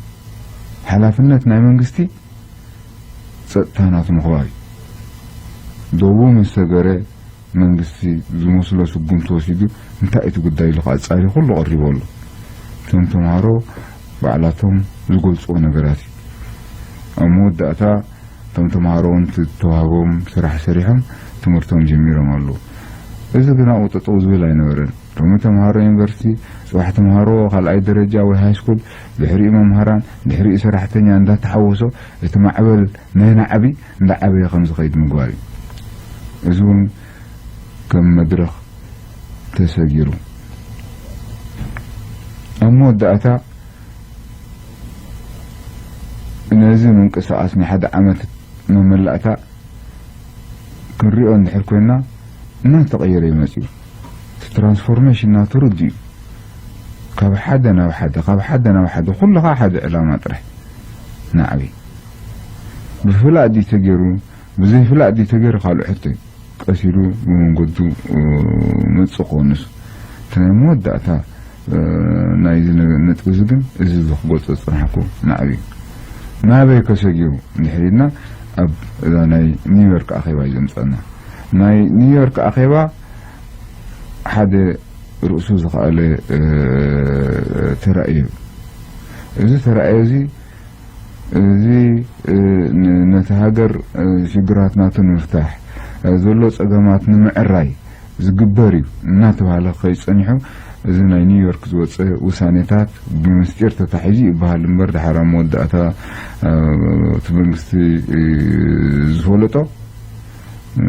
ሓላፍነት ናይ መንግስቲ ጸጥታ ናቱ ምኽባር እዩ። ደቡ ምስ ሰገረ መንግስቲ ዝመስሎ ስጉምቲ ወሲዱ እንታይ እቲ ጉዳይ ኢሉ ኣጻሪ ኩሉ ቀሪቡ ኣሎ። እቶም ተምሃሮ ባዕላቶም ዝገልጽዎ ነገራት እዩ። ኣብ መወዳእታ እቶም ተምሃሮ እውን እቲ ዝተዋህቦም ስራሕ ሰሪሖም ትምህርቶም ጀሚሮም ኣለዉ። እዚ ግን ኣብኡ ጠጠው ዝብል ኣይነበረን። ሎሚ ተምሃሮ ዩኒቨርሲቲ፣ ጽባሕ ተምሃሮ ካልኣይ ደረጃ ወይ ሃይስኩል፣ ድሕሪኡ መምሃራን፣ ድሕሪኡ ሰራሕተኛ እንዳተሓወሶ እቲ ማዕበል ናይ ናዕቢ እንዳዓበየ ከም ዝኸይድ ምግባር እዩ። እዚ እውን ከም መድረኽ ተሰጊሩ። ኣብ መወዳእታ ነዚ ምንቅስቓስ ናይ ሓደ ዓመት መመላእታ ክንሪኦ እንድሕር ኮይና እናተቐየረ እዩ መፂኡ። እቲ ትራንስፎርሜሽን ናቱ ርዱእ እዩ። ካብ ሓደ ናብ ሓደ፣ ካብ ሓደ ናብ ሓደ፣ ኩሉ ከዓ ሓደ ዕላማ ጥራሕ ናዕቢ። ብፍላጥ ድዩ ተገይሩ፣ ብዘይፍላጥ ድዩ ተገይሩ ካልእ ሕቶ እዩ። ቀስ ኢሉ ብመንገዱ፣ እ፣ መጽእ ክኾንስ። እቲ ናይ መወዳእታ፣ እ፣ ናይዚ ነ-፣ ነጥቢ እዚ ግን እዚ ዝኽገልጾ ዝጸናሕኩ ናዕቢ እዩ። ናበይ ከሰጊሩ እንድሕር ኢልና ኣብ እዛ ናይ ኒውዮርክ ኣኼባ እዩ ዘምጸና። ናይ ኒውዮርክ ኣኼባ ሓደ ርእሱ ዝኸኣለ፣ እ፣ ተራእዮ እዩ። እዚ ተራእዮ እዚ እዚ፣ እ፣ ን-፣ ነቲ ሃገር፣ እ፣ ሽግራት ናቱ ንምፍታሕ፣ እ፣ ዘሎ ጸገማት ንምዕራይ ዝግበር እዩ እናተባህለ ክኸይድ ጸኒሑ፣ እዚ ናይ ኒውዮርክ ዝወጸ ውሳኔታት ብምስጢር ተታሒዙ ይበሃል እምበር፣ ድሓር ኣብ መወዳእታ፣ እ፣ እቲ መንግስቲ፣ እ፣ ዝፈለጦ፣ እ፣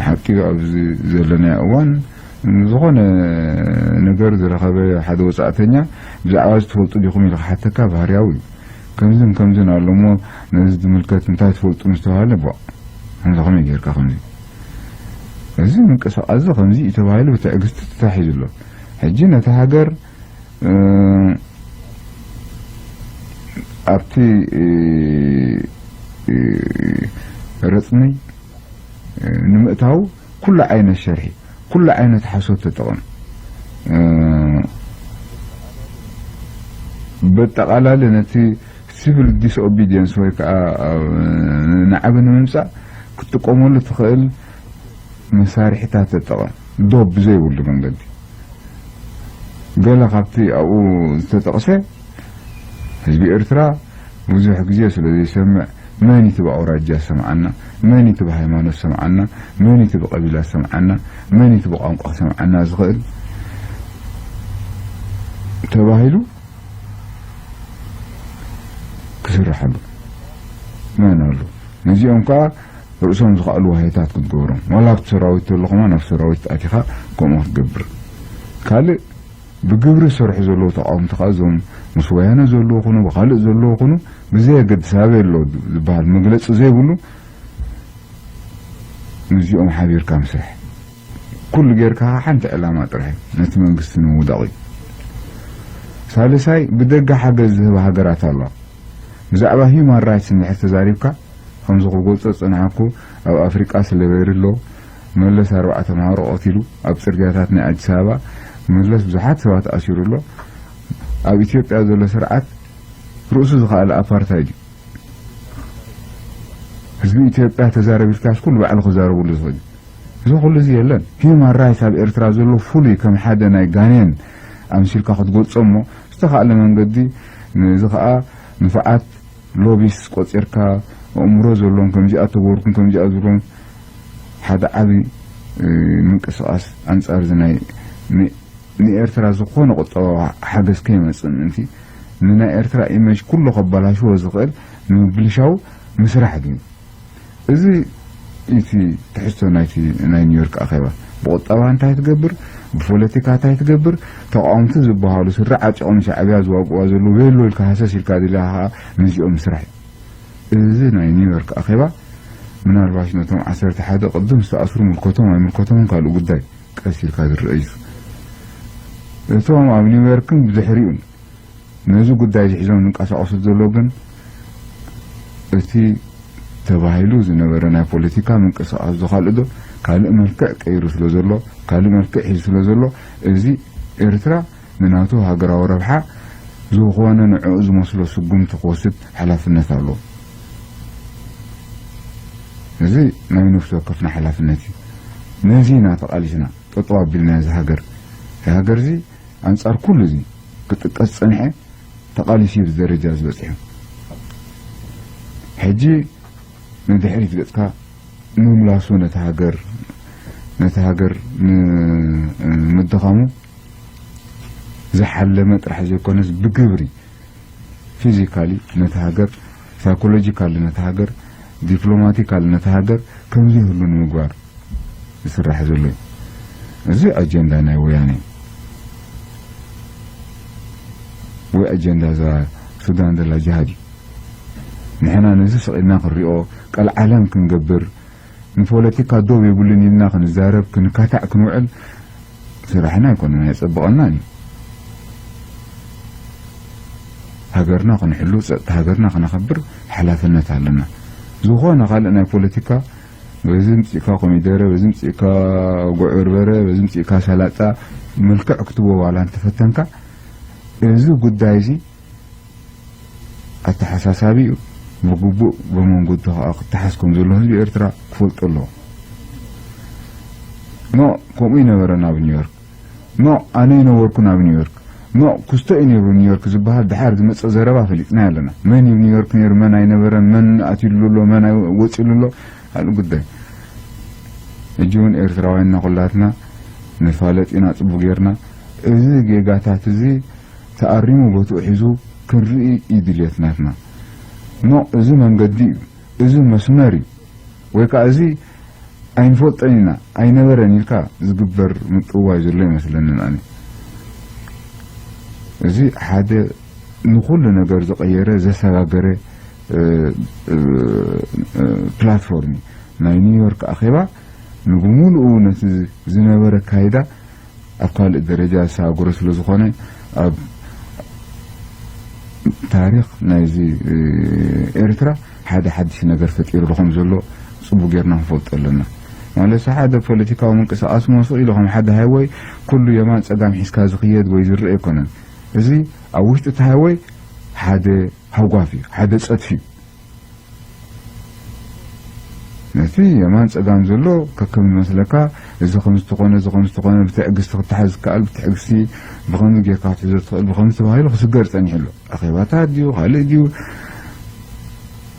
ሓቂ ኣብዚ ዘለናዮ እዋን ዝኾነ ነገር ዝረኸበ ሓደ ወጻእተኛ ብዛዕባ እዚ ትፈልጡ ዲኹም ኢሉ ክሓተካ ባህርያዊ እዩ። ከምዝን ከምዝን ኣሎ እሞ ነዚ ዝምልከት እንታይ ትፈልጡ ምስ ተባሃለ፣ ቦዕ፣ ከምዚ ከመይ ጌርካ ከምዚ? እዚ ምንቅስቓስ እዚ ከምዚ እዩ ተባሂሉ ብትዕግስቲ ተታሒዙ ኣሎ። ሕጂ ነቲ ሃገር፣ እ፣ ኣብቲ፣ እ፣ እ፣ ረጽሚ፣ እ፣ ንምእታው ኩሉ ዓይነት ሸርሒ፣ ኩሉ ዓይነት ሓሶት ተጠቐም። እ፣ በጠቓላሊ ነቲ ሲቪል ዲስኦቢዲየንስ ወይ ከዓ፣ እ፣ ናዕቢ ንምምጻእ ክትጥቀመሉ ትኽእል መሳርሒታት ተጠቐም፣ ዶብ ብዘይብሉ መንገዲ። ገለ ካብቲ ኣብኡ ዝተጠቕሰ፣ ህዝቢ ኤርትራ ብዙሕ ግዜ ስለ ዘይሰምዕ፣ መን እቲ ብኣውራጃ ዝሰምዓና፣ መን እቲ ብሃይማኖት ዝሰምዓና፣ መን እቲ ብቐቢላ ዝሰምዓና፣ መን እቲ ብቋንቋ ክሰምዓና ዝኽእል ተባሂሉ ክስርሐሉ መን ኣሎ? ነዚኦም ከኣ ርእሶም ዝኸኣሉ ዋህዮታት ክትገብሮም። ዋላ ኣብቲ ሰራዊት ተሎ ከማን ኣብ ሰራዊት ኣቲኻ ከምኡ ክትገብር። ካልእ ብግብሪ ዝሰርሑ ዘለዉ ተቃወምቲ ከዓ እዞም ምስ ወያነ ዘለዉ ኩኑ ብካልእ ዘለዉ ኩኑ ብዘየገድስ ኣበይ ኣሎ ዝበሃል መግለፂ ዘይብሉ ምስዚኦም ሓቢርካ ምስራሕ። ኩሉ ጌርካ ሓንቲ ዕላማ ጥራሕ እዩ፣ ነቲ መንግስቲ ንምውዳቕ እዩ። ሳልሳይ፣ ብደገ ሓገዝ ዝህባ ሃገራት ኣለዋ። ብዛዕባ ሂዩማን ራይትስ እንድሕር ተዛሪብካ፣ ከምዚ ክገልጾ ዝጸናሕኩ፣ ኣብ ኣፍሪቃ ስሌቨሪ ኣሎ፣ መለስ ኣርባዕተ ተምሃሮ ቀቲሉ ኣብ ጽርግያታት ናይ ኣዲስ ኣበባ፣ መለስ ብዙሓት ሰባት ኣሲሩ ኣሎ። ኣብ ኢትዮጵያ ዘሎ ስርዓት ርእሱ ዝኸኣለ ኣፓርታይድ እዩ። ህዝቢ ኢትዮጵያ ተዛረብ ኢልካስ ኩሉ ባዕሉ ክዛረበሉ ዝኽእል እዩ። እዚ ኩሉ እዚ የለን። ሂዩማን ራይትስ ኣብ ኤርትራ ዘሎ ፍሉይ ከም ሓደ ናይ ጋኔን ኣምሲልካ ክትገልጾ እሞ ዝተኻእለ መንገዲ፣ ነዚ ኸኣ ንፉዓት ሎቢስ ቆጺርካ፣ ኣእምሮ ዘለዎም፣ ከምዚኣ ተገበርኩም፣ ከምዚኣ ዝበሎም ሓደ ዓቢ፣ እ፣ ምንቅስቓስ ኣንጻር እዚ ናይ ን-፣ ንኤርትራ ዝኾነ ቁጠባዊ ሓገዝ ከይመጽእ ምእንቲ ንናይ ኤርትራ ኢመጅ ኩሉ ከባላሽዎ ዝኽእል ንምብልሻው ምስራሕ ድዩ? እዚ እቲ ትሕዝቶ ናይቲ ናይ ኒውዮርክ ኣኼባ። ብቁጠባ እንታይ ትገብር፣ ብፖለቲካ እንታይ ትገብር፣ ተቃወምቲ ዝበሃሉ ስድራ ዓጢቖም ሻዕብያ ዝዋግእዋ ዘለዉ ቤሎ ኢልካ ሃሰስ ኢልካ ድልያ ከዓ ምስዚኦም ምስራሕ እዩ። እዚ ናይ ኒውዮርክ ኣኼባ ምናልባሽ ነቶም ዓሰርተ ሓደ ቅድም ዝተኣስሩ ምልከቶም ኣይምልከቶምን ካልእ ጉዳይ ቀስ ኢልካ ዝረአ እዩ። እቶም ኣብ ኒውዮርክን ብድሕሪኡን ነዚ ጉዳይ እዚ ሒዞም ዝንቀሳቐሱ ዘሎ ግን እቲ ተባሂሉ ዝነበረ ናይ ፖለቲካ ምንቅስቓስ እዚ ካልእ ዶ ካልእ መልክዕ ቀይሩ ስለ ዘሎ፣ ካልእ መልክዕ ሒዙ ስለ ዘሎ፣ እዚ ኤርትራ ንናቱ ሃገራዊ ረብሓ ዝኾነ ንዕኡ ዝመስሎ ስጉምቲ ክወስድ ሓላፍነት ኣለዎ። እዚ ናይ ነፍሲ ወከፍና ሓላፍነት እዩ። ነዚ ኢና ተቓሊስና ጠጠው ኣቢልና እዚ ሃገር። እዚ ሃገር እዚ ኣንጻር ኩሉ እዚ ክጥቀስ ጸንሐ ተቓሊሱ እዩ እዚ ደረጃ ዝበጽሑ። ሕጂ ንድሕሪት ገጽካ ምምላሱ ነቲ ሃገር፣ ነቲ ሃገር ንምድኻሙ ዝሓለመ ጥራሕ ዘይኮነስ ብግብሪ ፊዚካሊ ነቲ ሃገር፣ ሳይኮሎጂካሊ ነቲ ሃገር፣ ዲፕሎማቲካሊ ነቲ ሃገር ከምዘይህሉ ንምግባር ዝስራሕ ዘሎ እዩ። እዚ ኣጀንዳ ናይ ወያነ እዩ። ወይ ኣጀንዳ እዛ ሱዳን ዘላ ጅሃድ እዩ። ንሕና ነዚ ስቕ ኢልና ክንሪኦ፣ ቀልዓለም ክንገብር፣ ንፖለቲካ ዶብ የብሉን ኢልና ክንዛረብ፣ ክንካታዕ ክንውዕል ስራሕና ኣይኮነን፣ ኣየጸብቐልናን እዩ። ሃገርና ክንሕሉ፣ ጸጥታ ሃገርና ክነኸብር ሓላፍነት ኣለና። ዝኾነ ካልእ ናይ ፖለቲካ፣ በዚ ምጽእካ ኮሚደረ፣ በዚ ምጽእካ ጉዕ በርበረ፣ በዚ ምጽእካ ሰላጣ መልክዕ ክትቦ ዋላ እንተፈተንካ፣ እዚ ጉዳይ እዚ ኣተሓሳሳቢኡ ብግቡእ ብመንገዱ ከኣ ክተሓዝ ከም ዘሎ ህዝቢ ኤርትራ ክፈልጦ ኣለዎ። ኖ፣ ከምኡ ይነበረን ኣብ ኒውዮርክ። ኖ፣ ኣነ ይነበርኩን ኣብ ኒውዮርክ። ኖ፣ ኩስቶ እዩ ነይሩ ኒውዮርክ ዝበሃል ድሓር ዝመጸ ዘረባ ፈሊጥና ኣለና። መን እዩ ኒውዮርክ ነይሩ፣ መን ኣይነበረን፣ መን ኣትዩሉ ኣሎ፣ መን ኣይ-፣ ወጺሉ ኣሎ፣ ካልእ ጉዳይ። ሕጂ እውን ኤርትራውያንና ኩላትና ንፋለጥ ኢና ጽቡቅ ጌርና። እዚ ጌጋታት እዚ ተኣሪሙ ቦትኡ ሒዙ ክንርኢ እዩ ድልየት ናትና። ኖ፣ እዚ መንገዲ እዩ፣ እዚ መስመር እዩ፣ ወይ ከኣ እዚ ኣይንፈልጦን ኢና፣ ኣይነበረን ኢልካ ዝግበር ምጥዋይ ዘሎ ይመስለንን ኣነ። እዚ ሓደ ንኹሉ ነገር ዝቐየረ፣ ዘሰጋገረ፣ እ፣ እ፣ እ፣ ፕላትፎርም እዩ። ናይ ኒውዮርክ ኣኼባ ንብሙሉኡ ነቲ ዝነበረ ኣካይዳ ኣብ ካልእ ደረጃ ዝሰጋገሮ ስለ ዝኾነ፣ ኣብ ታሪኽ ናይዚ፣ እ፣ ኤርትራ ሓደ ሓድሽ ነገር ፈጢሩ ከም ዘሎ ጽቡቅ ጌርና ክንፈልጦ ኣለና። ማለት ሓደ ፖለቲካዊ ምንቅስቃስ መስኡ ኢሉ ከም ሓደ ሃይወይ ኩሉ የማን ጸጋም ሒዝካ ዝኽየድ ወይ ዝረአ ኣይኮነን። እዚ ኣብ ውሽጢ እቲ ሃይወይ ሓደ ሃጓፍ እዩ፣ ሓደ ጸድፊ እዩ። ነቲ የማን ጸጋም ዘሎ ከከም ዝመስለካ፣ እዚ ከም ዝተኾነ፣ እዚ ከም ዝተኾነ፣ ብትዕግስቲ ክተሓዝ ዝከኣል ብትዕግስቲ፣ ብኸምዚ ጌርካ ክትሕዞ ትኽእል፣ ብኸምዚ ተባሂሉ ክስገር ጸኒሑ ኣሎ። ኣኼባታት ድዩ፣ ካልእ ድዩ?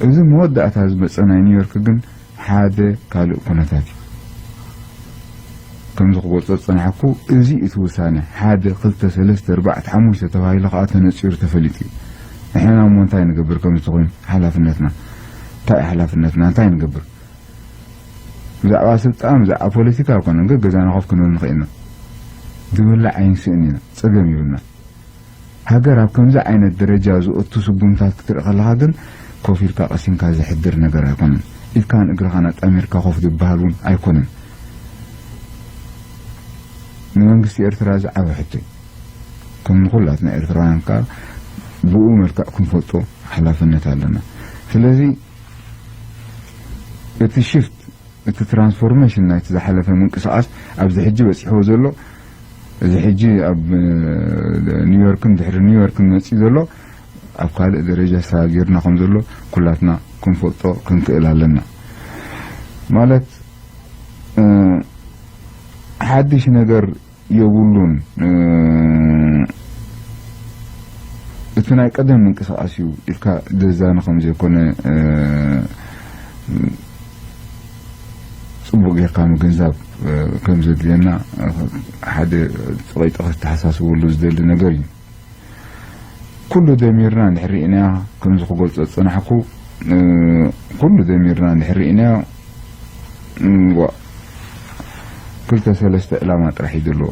እዚ መወዳእታ ዝመጸ ናይ ኒውዮርክ ግን ሓደ ካልእ ኩነታት እዩ። ከምዚ ክገልጾ ዝጸናሕኩ፣ እዚ እቲ ውሳነ፣ ሓደ፣ ክልተ፣ ሰለስተ፣ ኣርባዕተ፣ ሓሙሽተ ተባሂሉ ከኣ ተነጺሩ ተፈሊጡ እዩ። ንሕና እሞ እንታይ ንገብር? ከምዚ ተኾይኑ ሓላፍነትና እንታይ እዩ? ሓላፍነትና እንታይ ንገብር? ብዛዕባ ስልጣን፣ ብዛዕባ ፖለቲካ ኣይኮነን፣ ግን ገዛና ኮፍ ክንብል ንኽእል ኢና። ድብላዕ ኣይንስእን ኢና፣ ጸገም ይብልና። ሃገር ኣብ ከምዚ ዓይነት ደረጃ ዝእቱ ስጉምታት ክትርኢ ከለኻ ግን ኮፍ ኢልካ ቀሲንካ ዘሕድር ነገር ኣይኮነን። ኢድካን እግርኻን ኣጣሚርካ ኮፍ ዝበሃል እውን ኣይኮነን። ንመንግስቲ ኤርትራ እዚ ዓቢ ሕቶ እዩ። ከም ንኹላትና ኤርትራውያን ከኣ ብኡ መልክዕ ክንፈልጦ ሓላፍነት ኣለና። ስለዚ እቲ ሽፍት፣ እቲ ትራንስፎርሜሽን ናይቲ ዝሓለፈ ምንቅስቓስ ኣብዚ ሕጂ በጺሕዎ ዘሎ፣ እዚ ሕጂ ኣብ ኒውዮርክን ድሕሪ ኒውዮርክን መጺኡ ዘሎ ኣብ ካልእ ደረጃ ሰጋጊርና ከም ዘሎ ኩላትና ክንፈልጦ ክንክእል ኣለና። ማለት ሓድሽ ነገር የብሉን። እቲ ናይ ቀደም ምንቅስቓስ እዩ ኢልካ ዘዛኒ ከም ዘይኮነ ጽቡቕ ጌርካ ምግንዛብ ከም ዘድልየና ሓደ ጸቒጠ ከተሓሳስበሉ ዝደሊ ነገር እዩ። ኩሉ ደሚርና እንድሕር ርኢናዮ፣ ከምዚ ክገልጾ ዝጸናሕኩ፣ ኩሉ ደሚርና እንድሕር ርኢናዮ፣ ዋ፣ ክልተ ሰለስተ ዕላማ ጥራሕ እዩ ዘለዎ።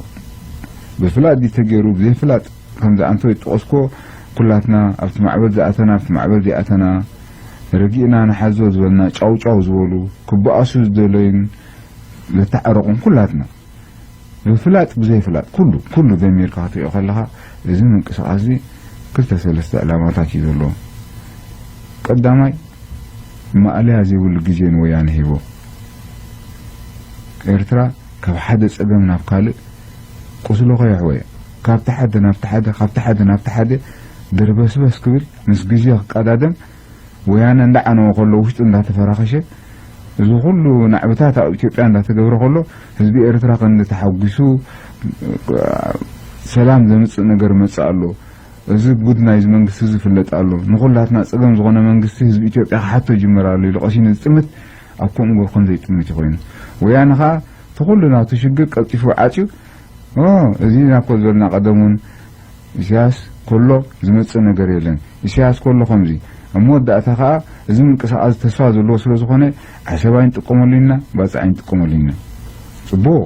ብፍላጥ ድዩ ተገይሩ፣ ብዘይፍላጥ፣ ከምዚ ኣንተ ዝጠቐስኮ፣ ኩላትና ኣብቲ ማዕበል ዝኣተና፣ ኣብቲ ማዕበል ዘይኣተና፣ ረጊእና ንሓዞ ዝበልና፣ ጫው ጫው ዝበሉ፣ ክበኣሱ ዝደለዩን ዘተዓረቑን ኩላትና። ብፍላጥ ብዘይፍላጥ ኩሉ፣ ኩሉ ደሚርካ ክትሪኦ ከለኻ፣ እዚ ምንቅስቓስ እዚ ክልተ ሰለስተ ዕላማታት እዩ ዘለዎ። ቀዳማይ፣ ማእለያ ዘይብሉ ግዜ ንወያነ ሂቦ። ኤርትራ ካብ ሓደ ጸገም ናብ ካልእ ቁስሊ ከየሕወየ፣ ካብቲ ሓደ ናብቲ ሓደ፣ ካብቲ ሓደ ናብቲ ሓደ ደርበስበስ ክብል፣ ምስ ግዜ ክቀዳደም፣ ወያነ እንዳዓነወ ከሎ፣ ውሽጡ እንዳተፈራኸሸ፣ እዚ ኩሉ ናዕብታት ኣብ ኢትዮጵያ እንዳተገብረ ከሎ፣ ህዝቢ ኤርትራ ክንዲ ተሓጒሱ፣ ሰላም ዘምጽእ ነገር መጽእ ኣሎ፣ እዚ ጉድ ናይዚ መንግስቲ እዚ ይፍለጥ ኣሎ፣ ንኹላትና ጸገም ዝኾነ መንግስቲ ህዝቢ ኢትዮጵያ ክሓቶ ይጅመር ኣሎ ኢሉ ቀሲኑ ዝጥምት፣ ኣብ ከምኡ ገብር ከም ዘይጥምት እዩ ኮይኑ። ወያነ ኸኣ እቲ ኩሉ ናቱ ሽግር ቀልጢፉ ዓጽዩ፣ ኦ፣ እዚ ኢና እኮ ዝበልና ቀደም እውን፣ ኢሳያስ ከሎ ዝመጽእ ነገር የለን። ኢሳያስ ከሎ ከምዚ። ኣብ መወዳእታ ከኣ እዚ ምንቅስቓስ ተስፋ ዘለዎ ስለ ዝኾነ፣ ዓሰብ ኣይንጥቀመሉ ኢና፣ ባጽዕ ኣይንጥቀመሉ ኢና። ጽቡቕ።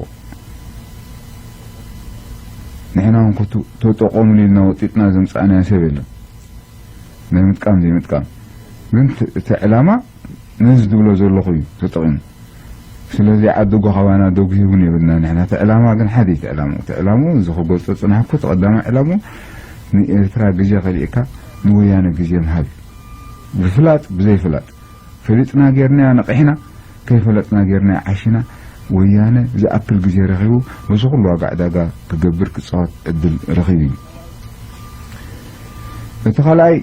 ንሕና እውን ከቱ-፣ ተጠቐሙሉ ኢልና ወጢጥና ዘምጻእናዮ ሰብ የለን። ናይ ምጥቃም ዘይምጥቃም። ግን እቲ፣ እቲ ዕላማ ነዚ ዝብሎ ዘለኹ እዩ ተጠቒሙ። ስለዚ ዓዲ ጎኻባና ደጉሂ እውን የብልና ንሕና። እቲ ዕላማ ግን ሓደ እዩ። እቲ ዕላምኡ፣ እቲ ዕላምኡ እዚ ክገልጾ ዝጸናሕኩ፣ እቲ ቀዳማይ ዕላምኡ ንኤርትራ ግዜ ከሊእካ ንወያነ ግዜ ምሃብ እዩ። ብፍላጥ ብዘይፍላጥ፣ ፈሊጥና ጌርናዮ ነቒሕና፣ ከይፈለጥና ጌርናዮ ዓሺና። ወያነ ዝኣክል ግዜ ረኺቡ በዚ ኩሉ ዋጋ ዕዳጋ ክገብር ክጻወት ዕድል ረኺቡ እዩ። እቲ ካልኣይ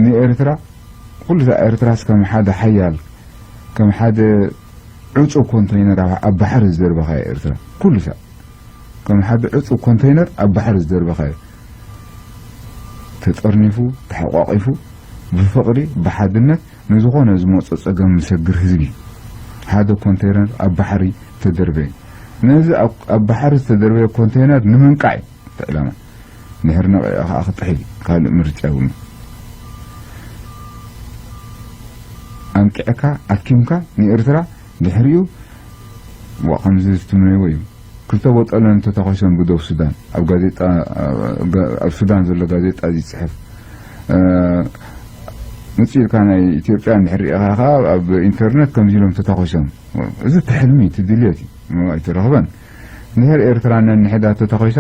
ንኤርትራ፣ ኩሉ እዛ ኤርትራስ ከም ሓደ ሓያል፣ ከም ሓደ ዕጹው ኮንተይነር ኣብ፣ ኣብ ባሕሪ ዝደርበኻዮ ኤርትራ፣ ኩሉ እዛ ከም ሓደ ዕጹው ኮንተይነር ኣብ ባሕሪ ዝደርበኻዮ፣ ተጠርኒፉ፣ ተሓቋቒፉ፣ ብፍቕሪ፣ ብሓድነት ንዝኾነ ዝመጾ ጸገም ዝሰግር ህዝቢ። ሓደ ኮንተይነር ኣብ ባሕሪ ተደርበየ። ነዚ ኣብ፣ ኣብ ባሕሪ ዝተደርበየ ኮንተይነር ንምንቃዕ እዩ እቲ ዕላማ። ድሕሪ ነቒዑ ከኣ ክጥሕል እዩ። ካልእ ምርጫ የብሉን። ኣንቂዕካ፣ ኣኪምካ ንኤርትራ ድሕሪኡ፣ ዋ፣ ከምዚ ዝትምነይዎ እዩ። ክልተ ቦጠለን ተተኾይሰን ብዶብ ሱዳን፣ ኣብ ጋዜጣ፣ ኣብ ሱዳን ዘሎ ጋዜጣ እዚ ይጽሕፍ። እ፣ ምጽእ ኢልካ ናይ ኢትዮጵያ እንድሕር ርኢኻ ከኣ ኣብ ኢንተርነት ከምዚ ኢሎም ተተኾይሶም። እዚ እቲ ሕልሚ፣ እቲ ድልየት እዩ። ኣይተረኽበን። እንድሕር ኤርትራ ነንሕዳ ተተኾይሳ፣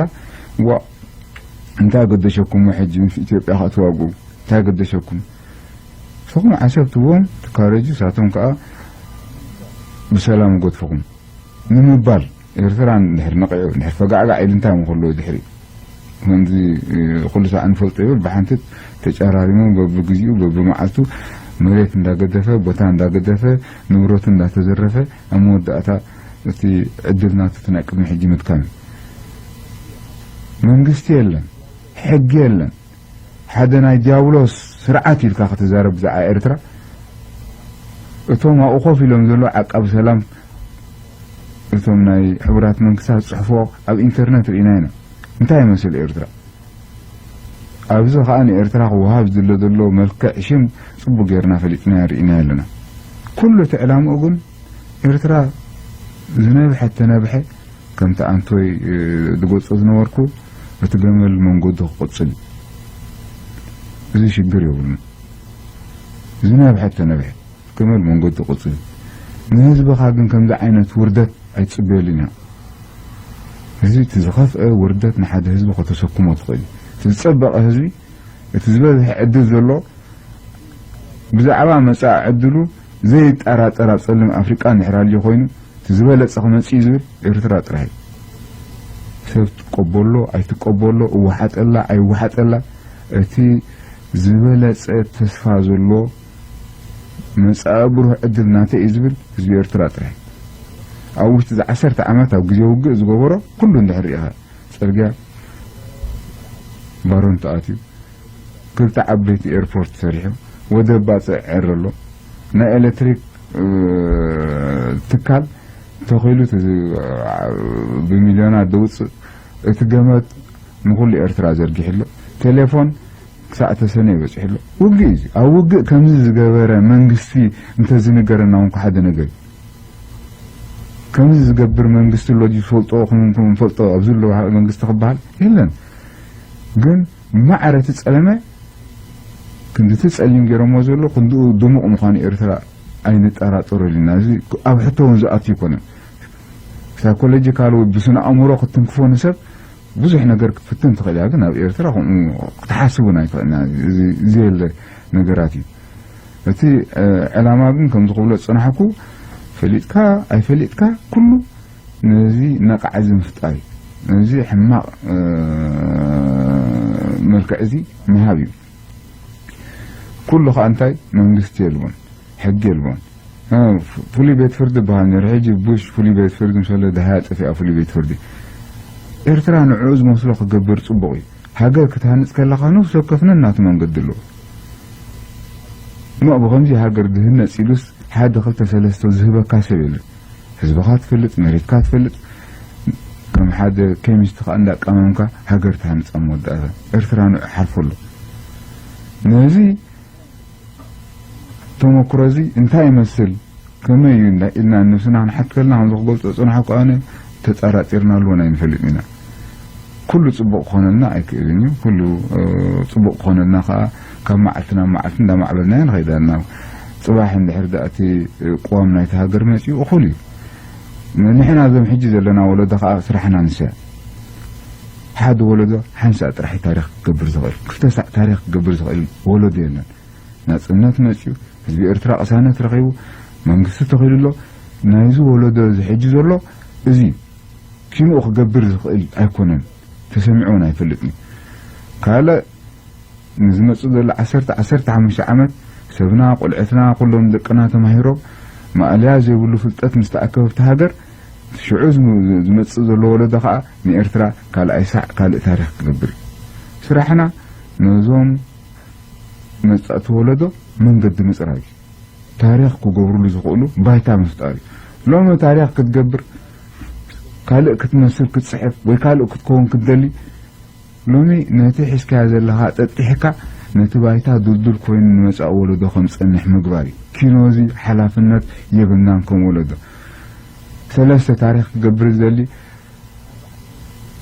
ዋ፣ እንታይ ገደሸኩም ሕጂ ምስ ኢትዮጵያ ከኣ ትዋግኡ? እንታይ ገደሸኩም? ንስኹም ዓሰብ ትዎም ትካረጁ፣ ሳቶም ከኣ ብሰላም ይጎድፍኹም ንምባል፣ ኤርትራ እንድሕር ነቒዑ፣ እንድሕር ፈጋዕጋዕ ኢሉ እንታይ እሞ ከለዎ ድሕሪ? ከምዚ፣ እ፣ ኩሉ ሳዕ ንፈልጦ ይብል፣ ብሓንቲ ተጨራሪሞም በብግዚኡ በብመዓልቱ መሬት እንዳገደፈ፣ ቦታ እንዳገደፈ፣ ንብረቱ እንዳተዘረፈ፣ ኣብ መወዳእታ እቲ ዕድል ናቱ እቲ ናይ ቅድሚ ሕጂ ምድካም እዩ። መንግስቲ የለን፣ ሕጊ የለን። ሓደ ናይ ዲያብሎስ ስርዓት ኢልካ ክትዛረብ ብዛዕባ ኤርትራ፣ እቶም ኣብኡ ኮፍ ኢሎም ዘለዉ ዓቃቢ ሰላም፣ እቶም ናይ ሕቡራት መንግስታት ዝጽሕፍዎ ኣብ ኢንተርነት ርኢና ኢና። እንታይ ይመስል ኤርትራ? ኣብዚ ከኣ ንኤርትራ ክወሃብ ዝሎ ዘሎ መልክዕ ሽም ጽቡቕ ጌርና ፈሊጥናዮ ርኢናዮ ኣለና። ኩሉ እቲ ዕላምኡ ግን ኤርትራ ዝነብሐ ተነብሐ ከምቲ ኣንቶይ ዝገልጾ ዝነበርኩ፣ እቲ ገመል መንገዱ ክቕጽል እዩ። እዚ ሽግር የብሉን። ዝነብሐ ተነብሐ፣ ገመል መንገዱ ቅጽል። ንህዝብኻ ግን ከምዚ ዓይነት ውርደት ኣይትጽበየሉን ኢኻ። እዚ እቲ ዝኸፍአ ውርደት ንሓደ ህዝቢ ከተሰክሞ ትኽእል። እቲ ዝጸበቐ ህዝቢ፣ እቲ ዝበዝሐ ዕድል ዘሎ፣ ብዛዕባ መጻኢ ዕድሉ ዘይጠራጠር ኣብ ጸልም ኣፍሪቃ እንድሕር ኣልዩ ኮይኑ፣ እቲ ዝበለጸ ክመጽእ እዩ ዝብል ኤርትራ ጥራሕ እዩ። ሰብ ትቀበሎ ኣይትቀበሎ፣ እወሓጠላ ኣይወሓጠላ፣ እቲ ዝበለጸ ተስፋ ዘሎ መጻኢ ብሩህ ዕድል ናተይ እዩ ዝብል ህዝቢ ኤርትራ ጥራሕ እዩ። ኣብ ውሽጢ እዚ ዓሰርተ ዓመት ኣብ ግዜ ውግእ ዝገበሮ ኩሉ እንድሕር ርኢኻ፣ ጽርግያ ባሮን ተኣትዩ፣ ክልተ ዓበይቲ ኤርፖርት ሰሪሑ፣ ወደብ ባጽዕ ዕር ኣሎ፣ ናይ ኤሌክትሪክ ትካል ተኺሉ፣ ብሚልዮናት ደውፅእ፣ እቲ ገመድ ንኹሉ ኤርትራ ዘርጊሕሎ፣ ቴሌፎን ክሳዕ ተሰነይ በፂሕሎ። ውግእ እዩ። ኣብ ውግእ ከምዚ ዝገበረ መንግስቲ እንተዝንገረና እውን ሓደ ነገር እዩ። ከምዚ ዝገብር መንግስቲ ኣሎ ድዩ ዝፈልጦ? ክንፈልጦ ኣብዚ ኣሎ መንግስቲ ክበሃል የለን። ግን ማዕረ እቲ ጸለመ ክንድቲ ጸሊም ገይሮሞ ዘሎ ክንድኡ ድሙቕ ምዃኑ ኤርትራ ኣይንጠራጠረሉ ኢና። እዚ ኣብ ሕቶ እውን ዝኣቱ ኣይኮነን። ሳይኮሎጂካል ወይ ብስነ ኣእምሮ ክትትንክፎ ንሰብ ብዙሕ ነገር ክትፍትን ትኽእል እያ፣ ግን ኣብ ኤርትራ ከምኡ ክትሓስብ እውን ኣይትኽእልን እያ። እዚ ዘየለ ነገራት እዩ። እቲ ዕላማ ግን ከምዚ ክብሎ ዝጸናሕኩ፣ ፈሊጥካ ኣይፈሊጥካ ኩሉ ነዚ ነቓዕ እዚ ምፍጣር እዩ። ነዚ ሕማቕ መልክዕ እዚ ምሃብ እዩ። ኩሉ ከኣ እንታይ መንግስቲ የልቦን፣ ሕጊ የልቦን። ፍሉይ ቤት ፍርዲ ይበሃል ነይሩ። ሕጂ ቡሽ ፍሉይ ቤት ፍርዲ ምስ ወለደ ደሃያ ጠፊኣ ፍሉይ ቤት ፍርዲ። ኤርትራ ንዕኡ ዝመስሎ ክገብር ጽቡቕ እዩ። ሃገር ክትሃንጽ ከለኻ ነፍሲ ወከፍ ነናቱ መንገዲ ኣለዎ። እሞ ብኸምዚ ሃገር ድህነጽ ኢሉስ ሓደ ክልተ ሰለስተ ዝህበካ ሰብ የለን። ህዝብኻ ትፈልጥ፣ መሬትካ ትፈልጥ፣ ከም ሓደ ኬሚስት ከኣ እንዳቀመምካ ሃገር ትሃንጻ መወዳእታ። ኤርትራ ንዑ ሓልፎ ኣሎ። ነዚ ተመክሮ እዚ እንታይ ይመስል፣ ከመይ እዩ እንዳ ኢልና ንነብስና ክንሓት ከለና፣ ከምዚ ክገልጾ ዝጸናሕኩ ኣነ ተጠራጢርናሉ እውን ኣይንፈልጥን ኢና። ኩሉ ጽቡቕ ክኾነልና ኣይክእልን እዩ። ኩሉ ጽቡቕ ክኾነልና ከኣ ካብ መዓልቲ ናብ መዓልቲ እንዳማዕበልናዮ ንኸይድ ኣለና። ጽባሕ እንድሕር ደኣ እቲ ቅዋም ናይቲ ሃገር መጺኡ እኹል እዩ። ንሕና እዞም ሕጂ ዘለና ወለዶ ከኣ ስራሕና ንስያ። ሓደ ወለዶ ሓንሳእ ጥራሕ እዩ ታሪኽ ክገብር ዝኽእል። ክልተ ሳዕ ታሪኽ ክገብር ዝኽእል ወለዶ የለን። ናጽነት መጺኡ፣ ህዝቢ ኤርትራ ቅሳነት ረኺቡ፣ መንግስቲ ተኺሉ ኣሎ። ናይዚ ወለዶ እዚ ሕጂ ዘሎ እዚ እዩ። ኪንኡ ክገብር ዝኽእል ኣይኮነን። ተሰሚዑ እውን ኣይፈልጥን እዩ። ካልእ ንዝመጽእ ዘሎ ዓሰርተ፣ ዓሰርተ ሓሙሽተ ዓመት ሰብና፣ ቆልዑትና፣ ኩሎም ደቅና ተማሂሮም ማእለያ ዘይብሉ ፍልጠት ምስ ተኣከበ ኣብቲ ሃገር፣ ሽዑ ዝም-፣ ዝመጽእ ዘሎ ወለዶ ከኣ ንኤርትራ ካልኣይ ሳዕ ካልእ ታሪኽ ክገብር እዩ። ስራሕና ነዞም መጻእቲ ወለዶ መንገዲ ምጽራግ እዩ። ታሪኽ ክገብርሉ ዝኽእሉ ባይታ ምፍጣር እዩ። ሎሚ ታሪኽ ክትገብር፣ ካልእ ክትመስል ክትጽሕፍ ወይ ካልእ ክትከውን ክትደሊ፣ ሎሚ ነቲ ሒዝካዮ ዘለኻ ጠጢሕካ ነቲ ባይታ ድልዱል ኮይኑ ንመጻኢ ወለዶ ከም ዝጸንሕ ምግባር እዩ። ኪኖ እዚ ሓላፍነት የብልናን ከም ወለዶ። ሰለስተ ታሪኽ ክገብር ዝደሊ፣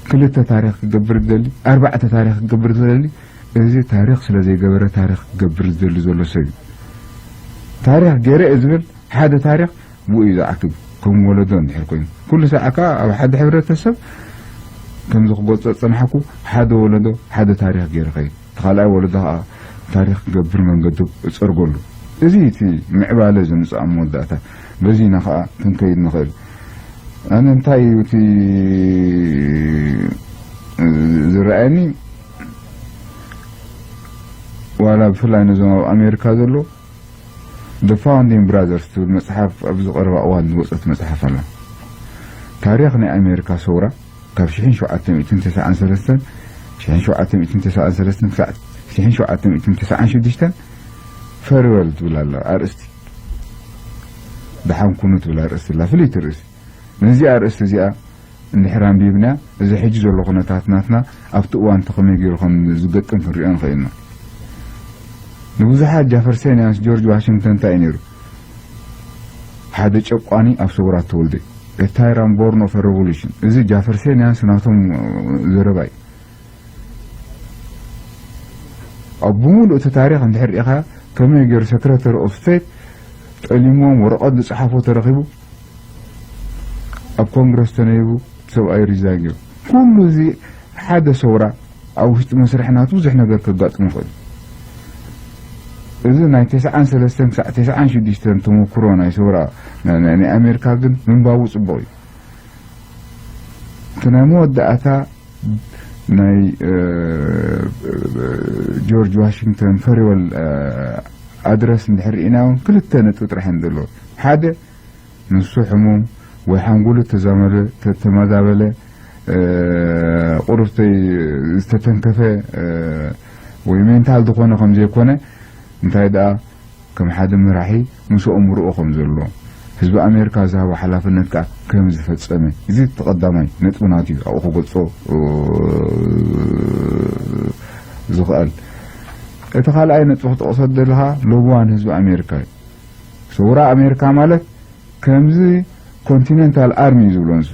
ክልተ ታሪኽ ክገብር ዝደሊ፣ ኣርባዕተ ታሪኽ ክገብር ዝደሊ፣ እዚ ታሪኽ ስለ ዘይገበረ ታሪኽ ክገብር ዝደሊ ዘሎ ሰብ እዩ። ታሪኽ ገይረ እየ ዝብል ሓደ ታሪኽ ብኡ እዩ ዝዓግብ። ከም ወለዶ እንድሕር ኮይኑ፣ ኩሉ ሳዕ ከኣ ኣብ ሓደ ሕብረተሰብ ከምዚ ክገልጾ ዝጸናሕኩ፣ ሓደ ወለዶ ሓደ ታሪኽ ገይሩ ኸይድ፣ እቲ ካልኣይ ወለዶ ከኣ ታሪኽ ክገብር መንገዱ እጸርገሉ። እዚ እቲ ምዕባለ ዘምጽእ ኣብ መወዳእታ። በዚ ኢና ከኣ ክንከይድ ንኽእል። ኣነ እንታይ እዩ እቲ ዝረኣየኒ፣ ዋላ ብፍላይ ነዞም ኣብ ኣሜሪካ ዘሎ The Founding Brothers ትብል መጽሓፍ ኣብዚ ቀረባ እዋን ዝወጸት መጽሓፍ ኣላ። ታሪኽ ናይ ኣሜሪካ ሰውራ ካብ ሽሕን ሸውዓተ ሚእትን ተስዓን ሰለስተን፣ ሽሕን ሸውዓተ ሚእትን ተስዓን ሰለስተን ክሳዕ ሽሕን ሸውዓተ ሚእትን ተስዓን ሽዱሽተን ፈርወል ትብል ኣላ ኣርእስቲ። ደሓን ኩኑ ትብል ኣርእስቲ ኣላ፣ ፍልይቲ ርእሲ። ነዚኣ ኣርእስቲ እዚኣ እንድሕር ኣንቢብና፣ እዚ ሕጂ ዘሎ ኩነታት ናትና ኣብቲ እዋን እቲ ከመይ ገይሩ ከም ዝገጥም ክንሪኦ ንኽእል ኢና። ንብዙሓት ጃፈርሰንያንስ ጆርጅ ዋሽንግተን እንታይ እዩ ነይሩ? ሓደ ጨቋኒ ኣብ ሰውራ ተወልደ። A tyrant born of a revolution። እዚ ጃፈርሴንያንስ ናቶም ዘረባ እዩ። ኣብ ብምሉእ እቲ ታሪኽ እንድሕር ርኢኻ ከመይ ገይሩ ሰክረተሪ ኦፍ ስቴት ጠሊምዎም ወረቐት ዝጸሓፎ ተረኺቡ ኣብ ኮንግረስ ተነይቡ ሰብኣይ ሪዛይን ገይሩ። ኩሉ እዚ ሓደ ሰውራ ኣብ ውሽጢ መስርሕ ናቱ ብዙሕ ነገር ከጋጥሙ ይኽእል። እዚ ናይ ተስዓን ሰለስተን ክሳዕ ተስዓን ሽዱሽተን ተመክሮ ናይ ሰውራ ናይ ኣሜሪካ ግን ምንባቡ ጽቡቕ እዩ። እቲ ናይ መወዳእታ ናይ ጆርጅ ዋሽንግተን ፈሪወል ኣድረስ እንድሕር ርኢና እውን ክልተ ነጥቢ ጥራሕ እንድሎ ሓደ ንሱ ሕሙም ወይ ሓንጎሉ ተዛመደ ተማዛበለ ቁሩብ ዝተተንከፈ ወይ ሜንታል ዝኾነ ከም ዘይኮነ እንታይ ደኣ ከም ሓደ መራሒ ምስኦም ርኦ ከም ዘሎ ህዝቢ ኣሜሪካ ዝሃቦ ሓላፍነት ከዓ ከም ዝፈጸመ እዚ ተቐዳማይ ነጥብናት እዩ ኣብኡ ክገልጾ ዝኽእል። እቲ ካልኣይ ነጥቢ ክጠቕሶ ዘለኻ ሎብዋን ህዝቢ ኣሜሪካ እዩ። ሰውራ ኣሜሪካ ማለት ከምዚ ኮንቲነንታል ኣርሚ እዩ ዝብሎ ንሱ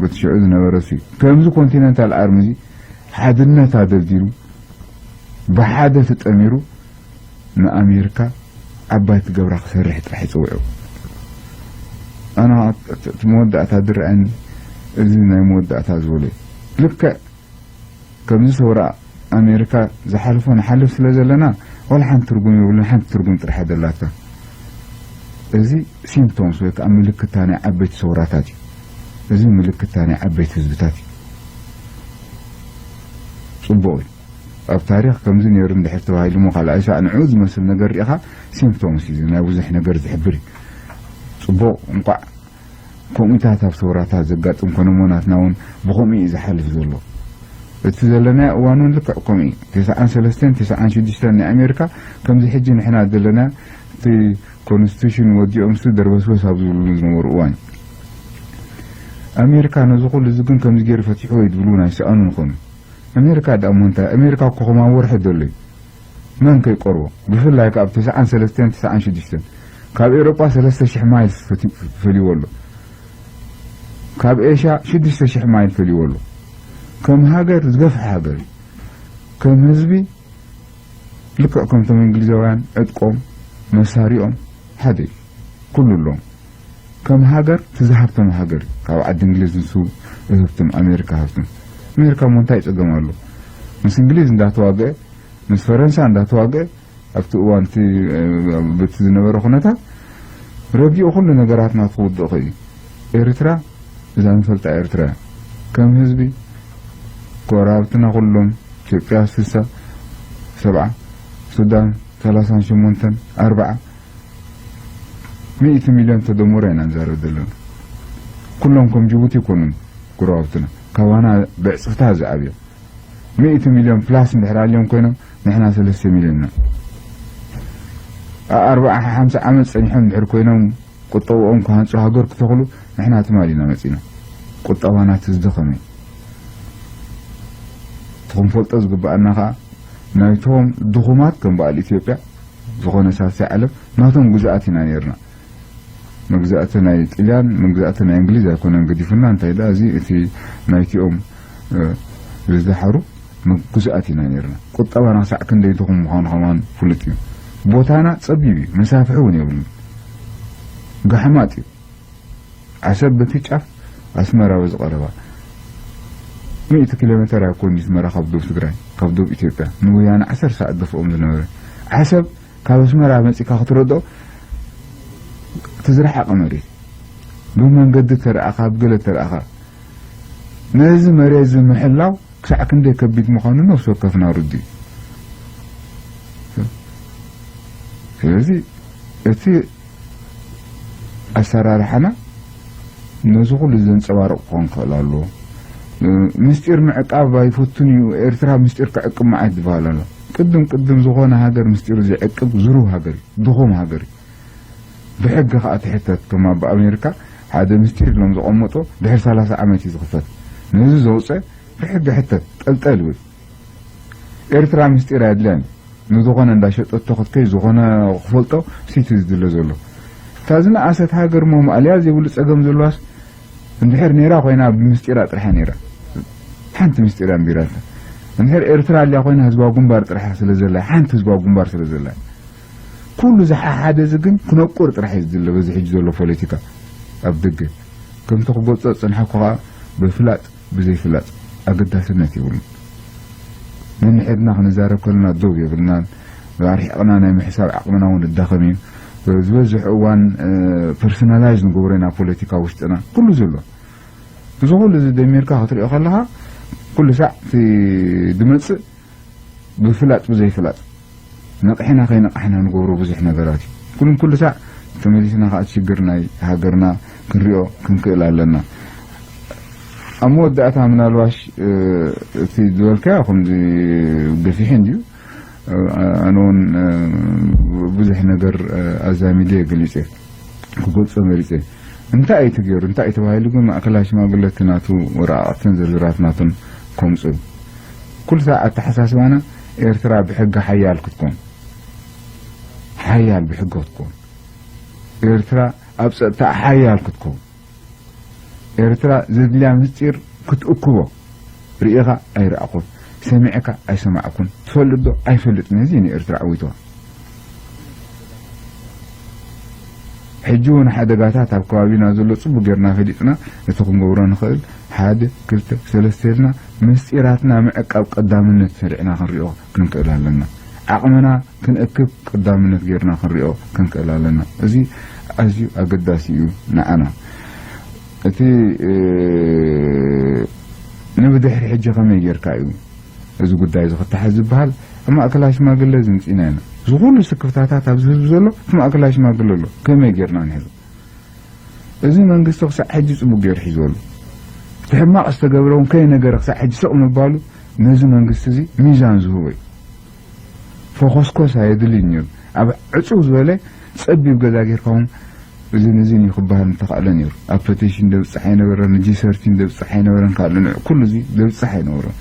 በቲ ሽዑ ዝነበረ ሲ ከምዚ ኮንቲነንታል ኣርሚ እዚ ሓድነት ኣደልዲሉ ብሓደ ተጠሚሩ ንኣሜሪካ ዓባይ ክገብራ ክሰርሕ ጥራሕ ይፅውዑ። ኣነ እቲ መወዳእታ ዝረኣየኒ እዚ ናይ መወዳእታ ዝበሎ እዩ። ልክዕ ከምዚ ሰውራ ኣሜሪካ ዝሓልፎ ንሓልፍ ስለ ዘለና ዋላ ሓንቲ ትርጉም የብሉን። ሓንቲ ትርጉም ጥራሕ ደላታ። እዚ ሲምፕቶምስ ወይ ከዓ ምልክታ ናይ ዓበይቲ ሰውራታት እዩ። እዚ ምልክታ ናይ ዓበይቲ ህዝብታት እዩ። ጽቡቕ እዩ። ኣብ ታሪኽ ከምዚ ነይሩ እንድሕር ተባሂሉ እሞ ካልኣይ ሳዕ ንዕኡ ዝመስል ነገር ርኢኻ ሲምፕቶምስ እዩ ናይ ብዙሕ ነገር ዝሕብር እዩ። ጽቡቕ እንኳዕ ከምኡታት ኣብ ሰውራታት ዘጋጥም ኮነ እሞ ናትና እውን ብኸምኡ እዩ ዝሓልፍ ዘሎ። እቲ ዘለናዮ እዋን እውን ልክዕ ከምኡ እዩ። ተስዓን ሰለስተን ተስዓን ሽዱሽተን ናይ ኣሜሪካ ከምዚ ሕጂ ንሕና ዘለና እቲ ኮንስቲቱሽን ወዲኦምስ ደርበስበስ ኣብ ዝብሉሉ ዝነበሩ እዋን እዩ። ኣሜሪካ ነዚ ኩሉ እዚ ግን ከምዚ ገይሩ ፈቲሕዎ እዩ ዝብሉ ናይ ሰኣኑ ንኾኑ። ኣሜሪካ ደኣ እሞ እንታይ ኣሜሪካ እኮ ከማን ወርሒ ዘሎ እዩ። መን ከይቀርቦ ብፍላይ ካብ ተስዓን ሰለስተን ተስዓን ሽዱሽተን ካብ ኤውሮጳ ሰለስተ ሽሕ ማይልስ ፈቲ- ፈልይዎ ኣሎ። ካብ ኤሽያ ሽዱሽተ ሽሕ ማይል ፈልይዎ ኣሎ። ከም ሃገር ዝገፍሐ ሃገር እዩ። ከም ህዝቢ ልክዕ ከምቶም እንግሊዛውያን ዕጥቆም መሳሪኦም ሓደ እዩ። ኩሉ ኣለዎም። ከም ሃገር እቲ ዝሃብተመ ሃገር እዩ። ካብ ዓዲ እንግሊዝ ንሱ እህብትም ኣሜሪካ ሃብትም ኣሜሪካ እሞ እንታይ ጸገም ኣሎ? ምስ እንግሊዝ እንዳተዋግአ ምስ ፈረንሳ እንዳተዋግአ ኣብቲ እዋን እቲ በቲ ዝነበረ ኩነታት ረጊኡ ኩሉ ነገራት ናቱ ክውድእ ክእል እዩ። ኤርትራ እዛ ንፈልጣ ኤርትራ እያ። ከም ህዝቢ ጎረባብትና ኩሎም ኢትዮጵያ ስሳ ሰብዓ ሱዳን ሰላሳን ሸሞንተን ኣርብዓ ሚእቲ ሚልዮን ተደምሮ ኢና ንዛረብ ዘለና። ኩሎም ከም ጅቡቲ ይኮኑን ጎረባብትና ካባና ብዕፅፍታ ዝዓብዮም። ሚእቲ ሚልዮን ፕላስ እንድሕር ኣልዮም ኮይኖም ንሕና ሰለስተ ሚልዮን ኢና። ኣርብዓ ሓምሳ ዓመት ፀኒሖም እንድሕር ኮይኖም ቁጠብኦም ክሃንፁ ሃገር ክተኽሉ ንሕና ትማሊ ኢና መፂና። ቁጠባና እቲ ዝደኸመ እዩ። እቲ ክንፈልጦ ዝግበኣና ከዓ ናይቶም ድኹማት ከም በዓል ኢትዮጵያ ዝኾነ ሳልሳይ ዓለም ናቶም ግዝኣት ኢና ነይርና። መግዛእቲ ናይ ጥልያን መግዛእቲ ናይ እንግሊዝ ኣይኮነን ገዲፉና እንታይ ደኣ እዚ እቲ ናይቲኦም ዝደሓሩ ግዝኣት ኢና ነይርና። ቁጠባና ክሳዕ ክንደይ ድኹም ምዃኑ ከማን ፍሉጥ እዩ። ቦታና ጸቢብ እዩ፣ መሳፍሒ እውን የብሉን። ጋሕማጥ እዩ። ዓሰብ በቲ ጫፍ ኣስመራ በዚ ቀረባ ሚእቲ ኪሎ ሜተር ኣይኮን ኣስመራ ካብ ዶብ ትግራይ ካብ ዶብ ኢትዮጵያ ንወያነ ዓሰርተ ሰዓት ደፍኦም ዝነበረ ዓሰብ ካብ ኣስመራ መጺካ ክትረድኦ እቲ ዝረሓቐ መሬት ብመንገዲ ተረኣኻ ብገለ ተረኣኻ ነዚ መሬት እዚ ምሕላው ክሳዕ ክንደይ ከቢድ ምዃኑ ነፍሲ ወከፍና ርዱ እዩ። ስለዚ እቲ ኣሰራርሓና ነዚ ኩሉ ዘንጸባርቕ ክኾን ክኽእል ኣለዎ። ምስጢር ምዕቃብ ኣይፈቱን እዩ፣ ኤርትራ ምስጢር ክዕቅብ መዓት ዝበሃል ኣሎ። ቅድም ቅድም ዝኾነ ሃገር ምስጢሩ ዘይዕቅብ ዝሩብ ሃገር እዩ፣ ድኹም ሃገር እዩ። ብሕጊ ከኣ ትሕተት፣ ከም ኣብ ኣሜሪካ ሓደ ምስጢር ኢሎም ዘቐመጦ ድሕሪ ሰላሳ ዓመት እዩ ዝኽፈት። ነዚ ዘውፀ ብሕጊ ሕተት፣ ጠልጠል ይብል። ኤርትራ ምስጢር ኣየድልያን። ንዝኾነ እንዳሸጠቶ ክትከይ ዝኾነ ክፈልጦ ሲቲ ዝድለ ዘሎ። እታ ዝነኣሰት ሃገር እሞ ማእለያ ዘይብሉ ጸገም ዘለዋስ እንድሕር ነይራ ኮይና ብምስጢራ ጥራሕ ነይራ። ሓንቲ ምስጢር ኣንቢራታ። እንድሕር ኤርትራ ኣልያ ኮይና ህዝባዊ ግንባር ጥራሕ ስለ ዘላ፣ ሓንቲ ህዝባዊ ግንባር ስለ ዘላ። ኩሉ ዝሓሓደ እዚ ግን ክነቁር ጥራሕ እዩ ዝድለ በዚ ሕጂ ዘሎ ፖለቲካ ኣብ ደገ። ከምቲ ክጎጾ ዝጸንሐኩ ከኣ ብፍላጥ ብዘይፍላጥ ኣገዳስነት የብሉን። ነንሕድና ክንዛረብ ከለና ደው የብልናን። ኣርሒቕና ናይ ምሕሳብ ዓቕምና እውን እዳኸም እዩ። ዝበዝሕ እዋን ፐርሶናላይዝ ንገብሮ ኢና ፖለቲካ ውሽጥና ኩሉ ዘሎ። እዚ ኩሉ እዚ ደሚርካ ክትሪኦ ከለኻ ኩሉ ሳዕ እቲ ድመጽእ ብፍላጥ ብዘይፍላጥ ነቕሕና ከይነቕሕና ንገብሮ ብዙሕ ነገራት እዩ። ኩሉን ኩሉ ሳዕ ተመሊስና ከዓ ሽግር ናይ ሃገርና ክንሪኦ ክንክእል ኣለና። ኣብ መወዳእታ ምናልባሽ እቲ ዝበልካዮ ከምዚ ገፊሕ እንድዩ። ኣነ እውን ብዙሕ ነገር ኣዛሚደ ገሊፀ ክገልፆ መሪፀ። እንታይ እዩ ትገይሩ እንታይ እዩ ተባሂሉ ግን ማእከላይ ሽማግለ እቲ ናቱ ወረቃቅትን ዝርዝራት ናቱን ከምፁ። ኩሉ ሳዕ ኣተሓሳስባና ኤርትራ ብሕጊ ሓያል ክትኮን ሓያል ብሕጊ ክትኮን ኤርትራ ኣብ ጸጥታ ሓያል ክትኮን ኤርትራ ዘድልያ ምስጢር ክትእክቦ ርኢኻ ኣይረኣኹን ሰሚዕካ ኣይሰማዕኩን ትፈልጥ ዶ ኣይፈልጥን እዚ ንኤርትራ ዓዊትዋ። ሕጂ እውን ሓደጋታት ኣብ ከባቢና ዘሎ ጽቡቅ ጌርና ፈሊጥና እቲ ክንገብሮ ንኽእል ሓደ ክልተ ሰለስተ ኢልና ምስጢራትና ምዕቃብ ቀዳምነት ሰሪዕና ክንሪኦ ክንክእል ኣለና። ዓቕምና ክንእክብ ቀዳምነት ጌርና ክንሪኦ ክንክእል ኣለና። እዚ ኣዝዩ ኣገዳሲ እዩ ንዓና። እቲ ንብድሕሪ ሕጂ ከመይ ጌርካ እዩ እዚ ጉዳይ እዚ ክተሓዝ ዝበሃል ኣብ ማእከላይ ሽማግለ እዚ ምጺና ኢና። እዚ ኩሉ ስክፍታታት ኣብዚ ህዝቢ ዘሎ እቲ ማእከላይ ሽማግለ ኣሎ። ከመይ ጌርና ንሕዞ? እዚ መንግስቲ ክሳዕ ሕጂ ጽቡቅ ገይሩ ሒዝዎ ኣሎ። እቲ ሕማቕ ዝተገብረ እውን ከይነገረ ክሳዕ ሕጂ ስቕ ምባሉ ነዚ መንግስቲ እዚ ሚዛን ዝህቦ እዩ። ፈኾስኮስ ኣየድልይን ነይሩ። ኣብ ዕጽው ዝበለ ጸቢብ ገዛ ጌርካ እውን እዝን እዝን እዩ ክበሃል ምተኻእለ ነይሩ። ኣብ ፐቲሽን ደብጽሕ ኣይነበረን፣ ጂ ሰርቲን ደብጽሕ ኣይነበረን፣ ካልእ ንዕ ኩሉ እዚ ደብጽሕ ኣይነበሮን።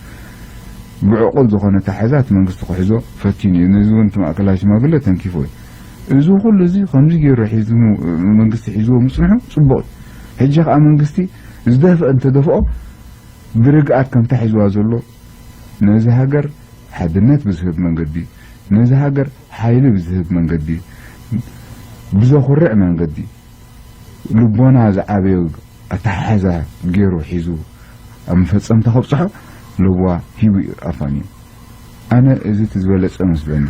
ብዕቑል ዝኾነ ኣተሓሕዛ እቲ መንግስቲ ክሕዞ ፈቲኑ እዩ። ነዚ እውን እቲ ማእከላይ ሽማግለ ተንኪፎ እዩ። እዚ ኩሉ እዚ ከምዚ ገይሩ ሒዙ መንግስቲ ሒዝዎ ምጽንሑ ጽቡቕ እዩ። ሕጂ ከኣ መንግስቲ ዝደፍአ እንተደፍኦ ብርግኣት ከምታ ሒዝዋ ዘሎ ነዚ ሃገር ሓድነት ብዝህብ መንገዲ፣ ነዚ ሃገር ሓይሊ ብዝህብ መንገዲ፣ ብዘኹርዕ መንገዲ፣ ልቦና ዝዓበዮ ኣተሓሕዛ ገይሩ ሒዙ ኣብ መፈጸምታ ከብጽሖ ለዋ ሂቡ እዩ ኣፋንዩ። ኣነ እዚ እቲ ዝበለጸ መስለኒ።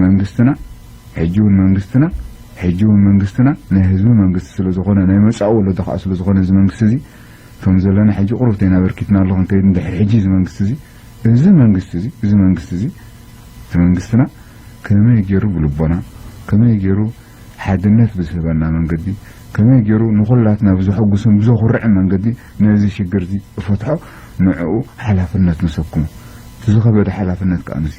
መንግስትና፣ ሕጂ እውን መንግስትና፣ ሕጂ እውን መንግስትና ናይ ህዝቢ መንግስቲ ስለ ዝኾነ፣ ናይ መጻኢ ወለዶ ከኣ ስለ ዝኾነ እዚ መንግስቲ እዚ ከም ዘለና ሕጂ ቁሩብ ተይና በርኪትና ኣሎ ክንከይድ እንድሕር ሕጂ እዚ መንግስቲ እዚ፣ እዚ መንግስቲ እዚ፣ እዚ መንግስቲ እዚ፣ እቲ መንግስትና ከመይ ገይሩ ብልቦና፣ ከመይ ገይሩ ሓድነት ብዝህበና መንገዲ፣ ከመይ ገይሩ ንኹላትና ብዘሐጉስን ብዘኹርዕን መንገዲ ነዚ ሽግር እዚ እፈትሖ፣ ንዕኡ ሓላፍነት ንሰክሞ። እቲ ዝኸበደ ሓላፍነት ከኣ ንዚ።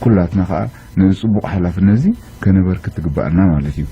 ኩላትና ከኣ ነዚ ጽቡቕ ሓላፍነት እዚ ከነበርክት ትግበኣና ማለት እዩ።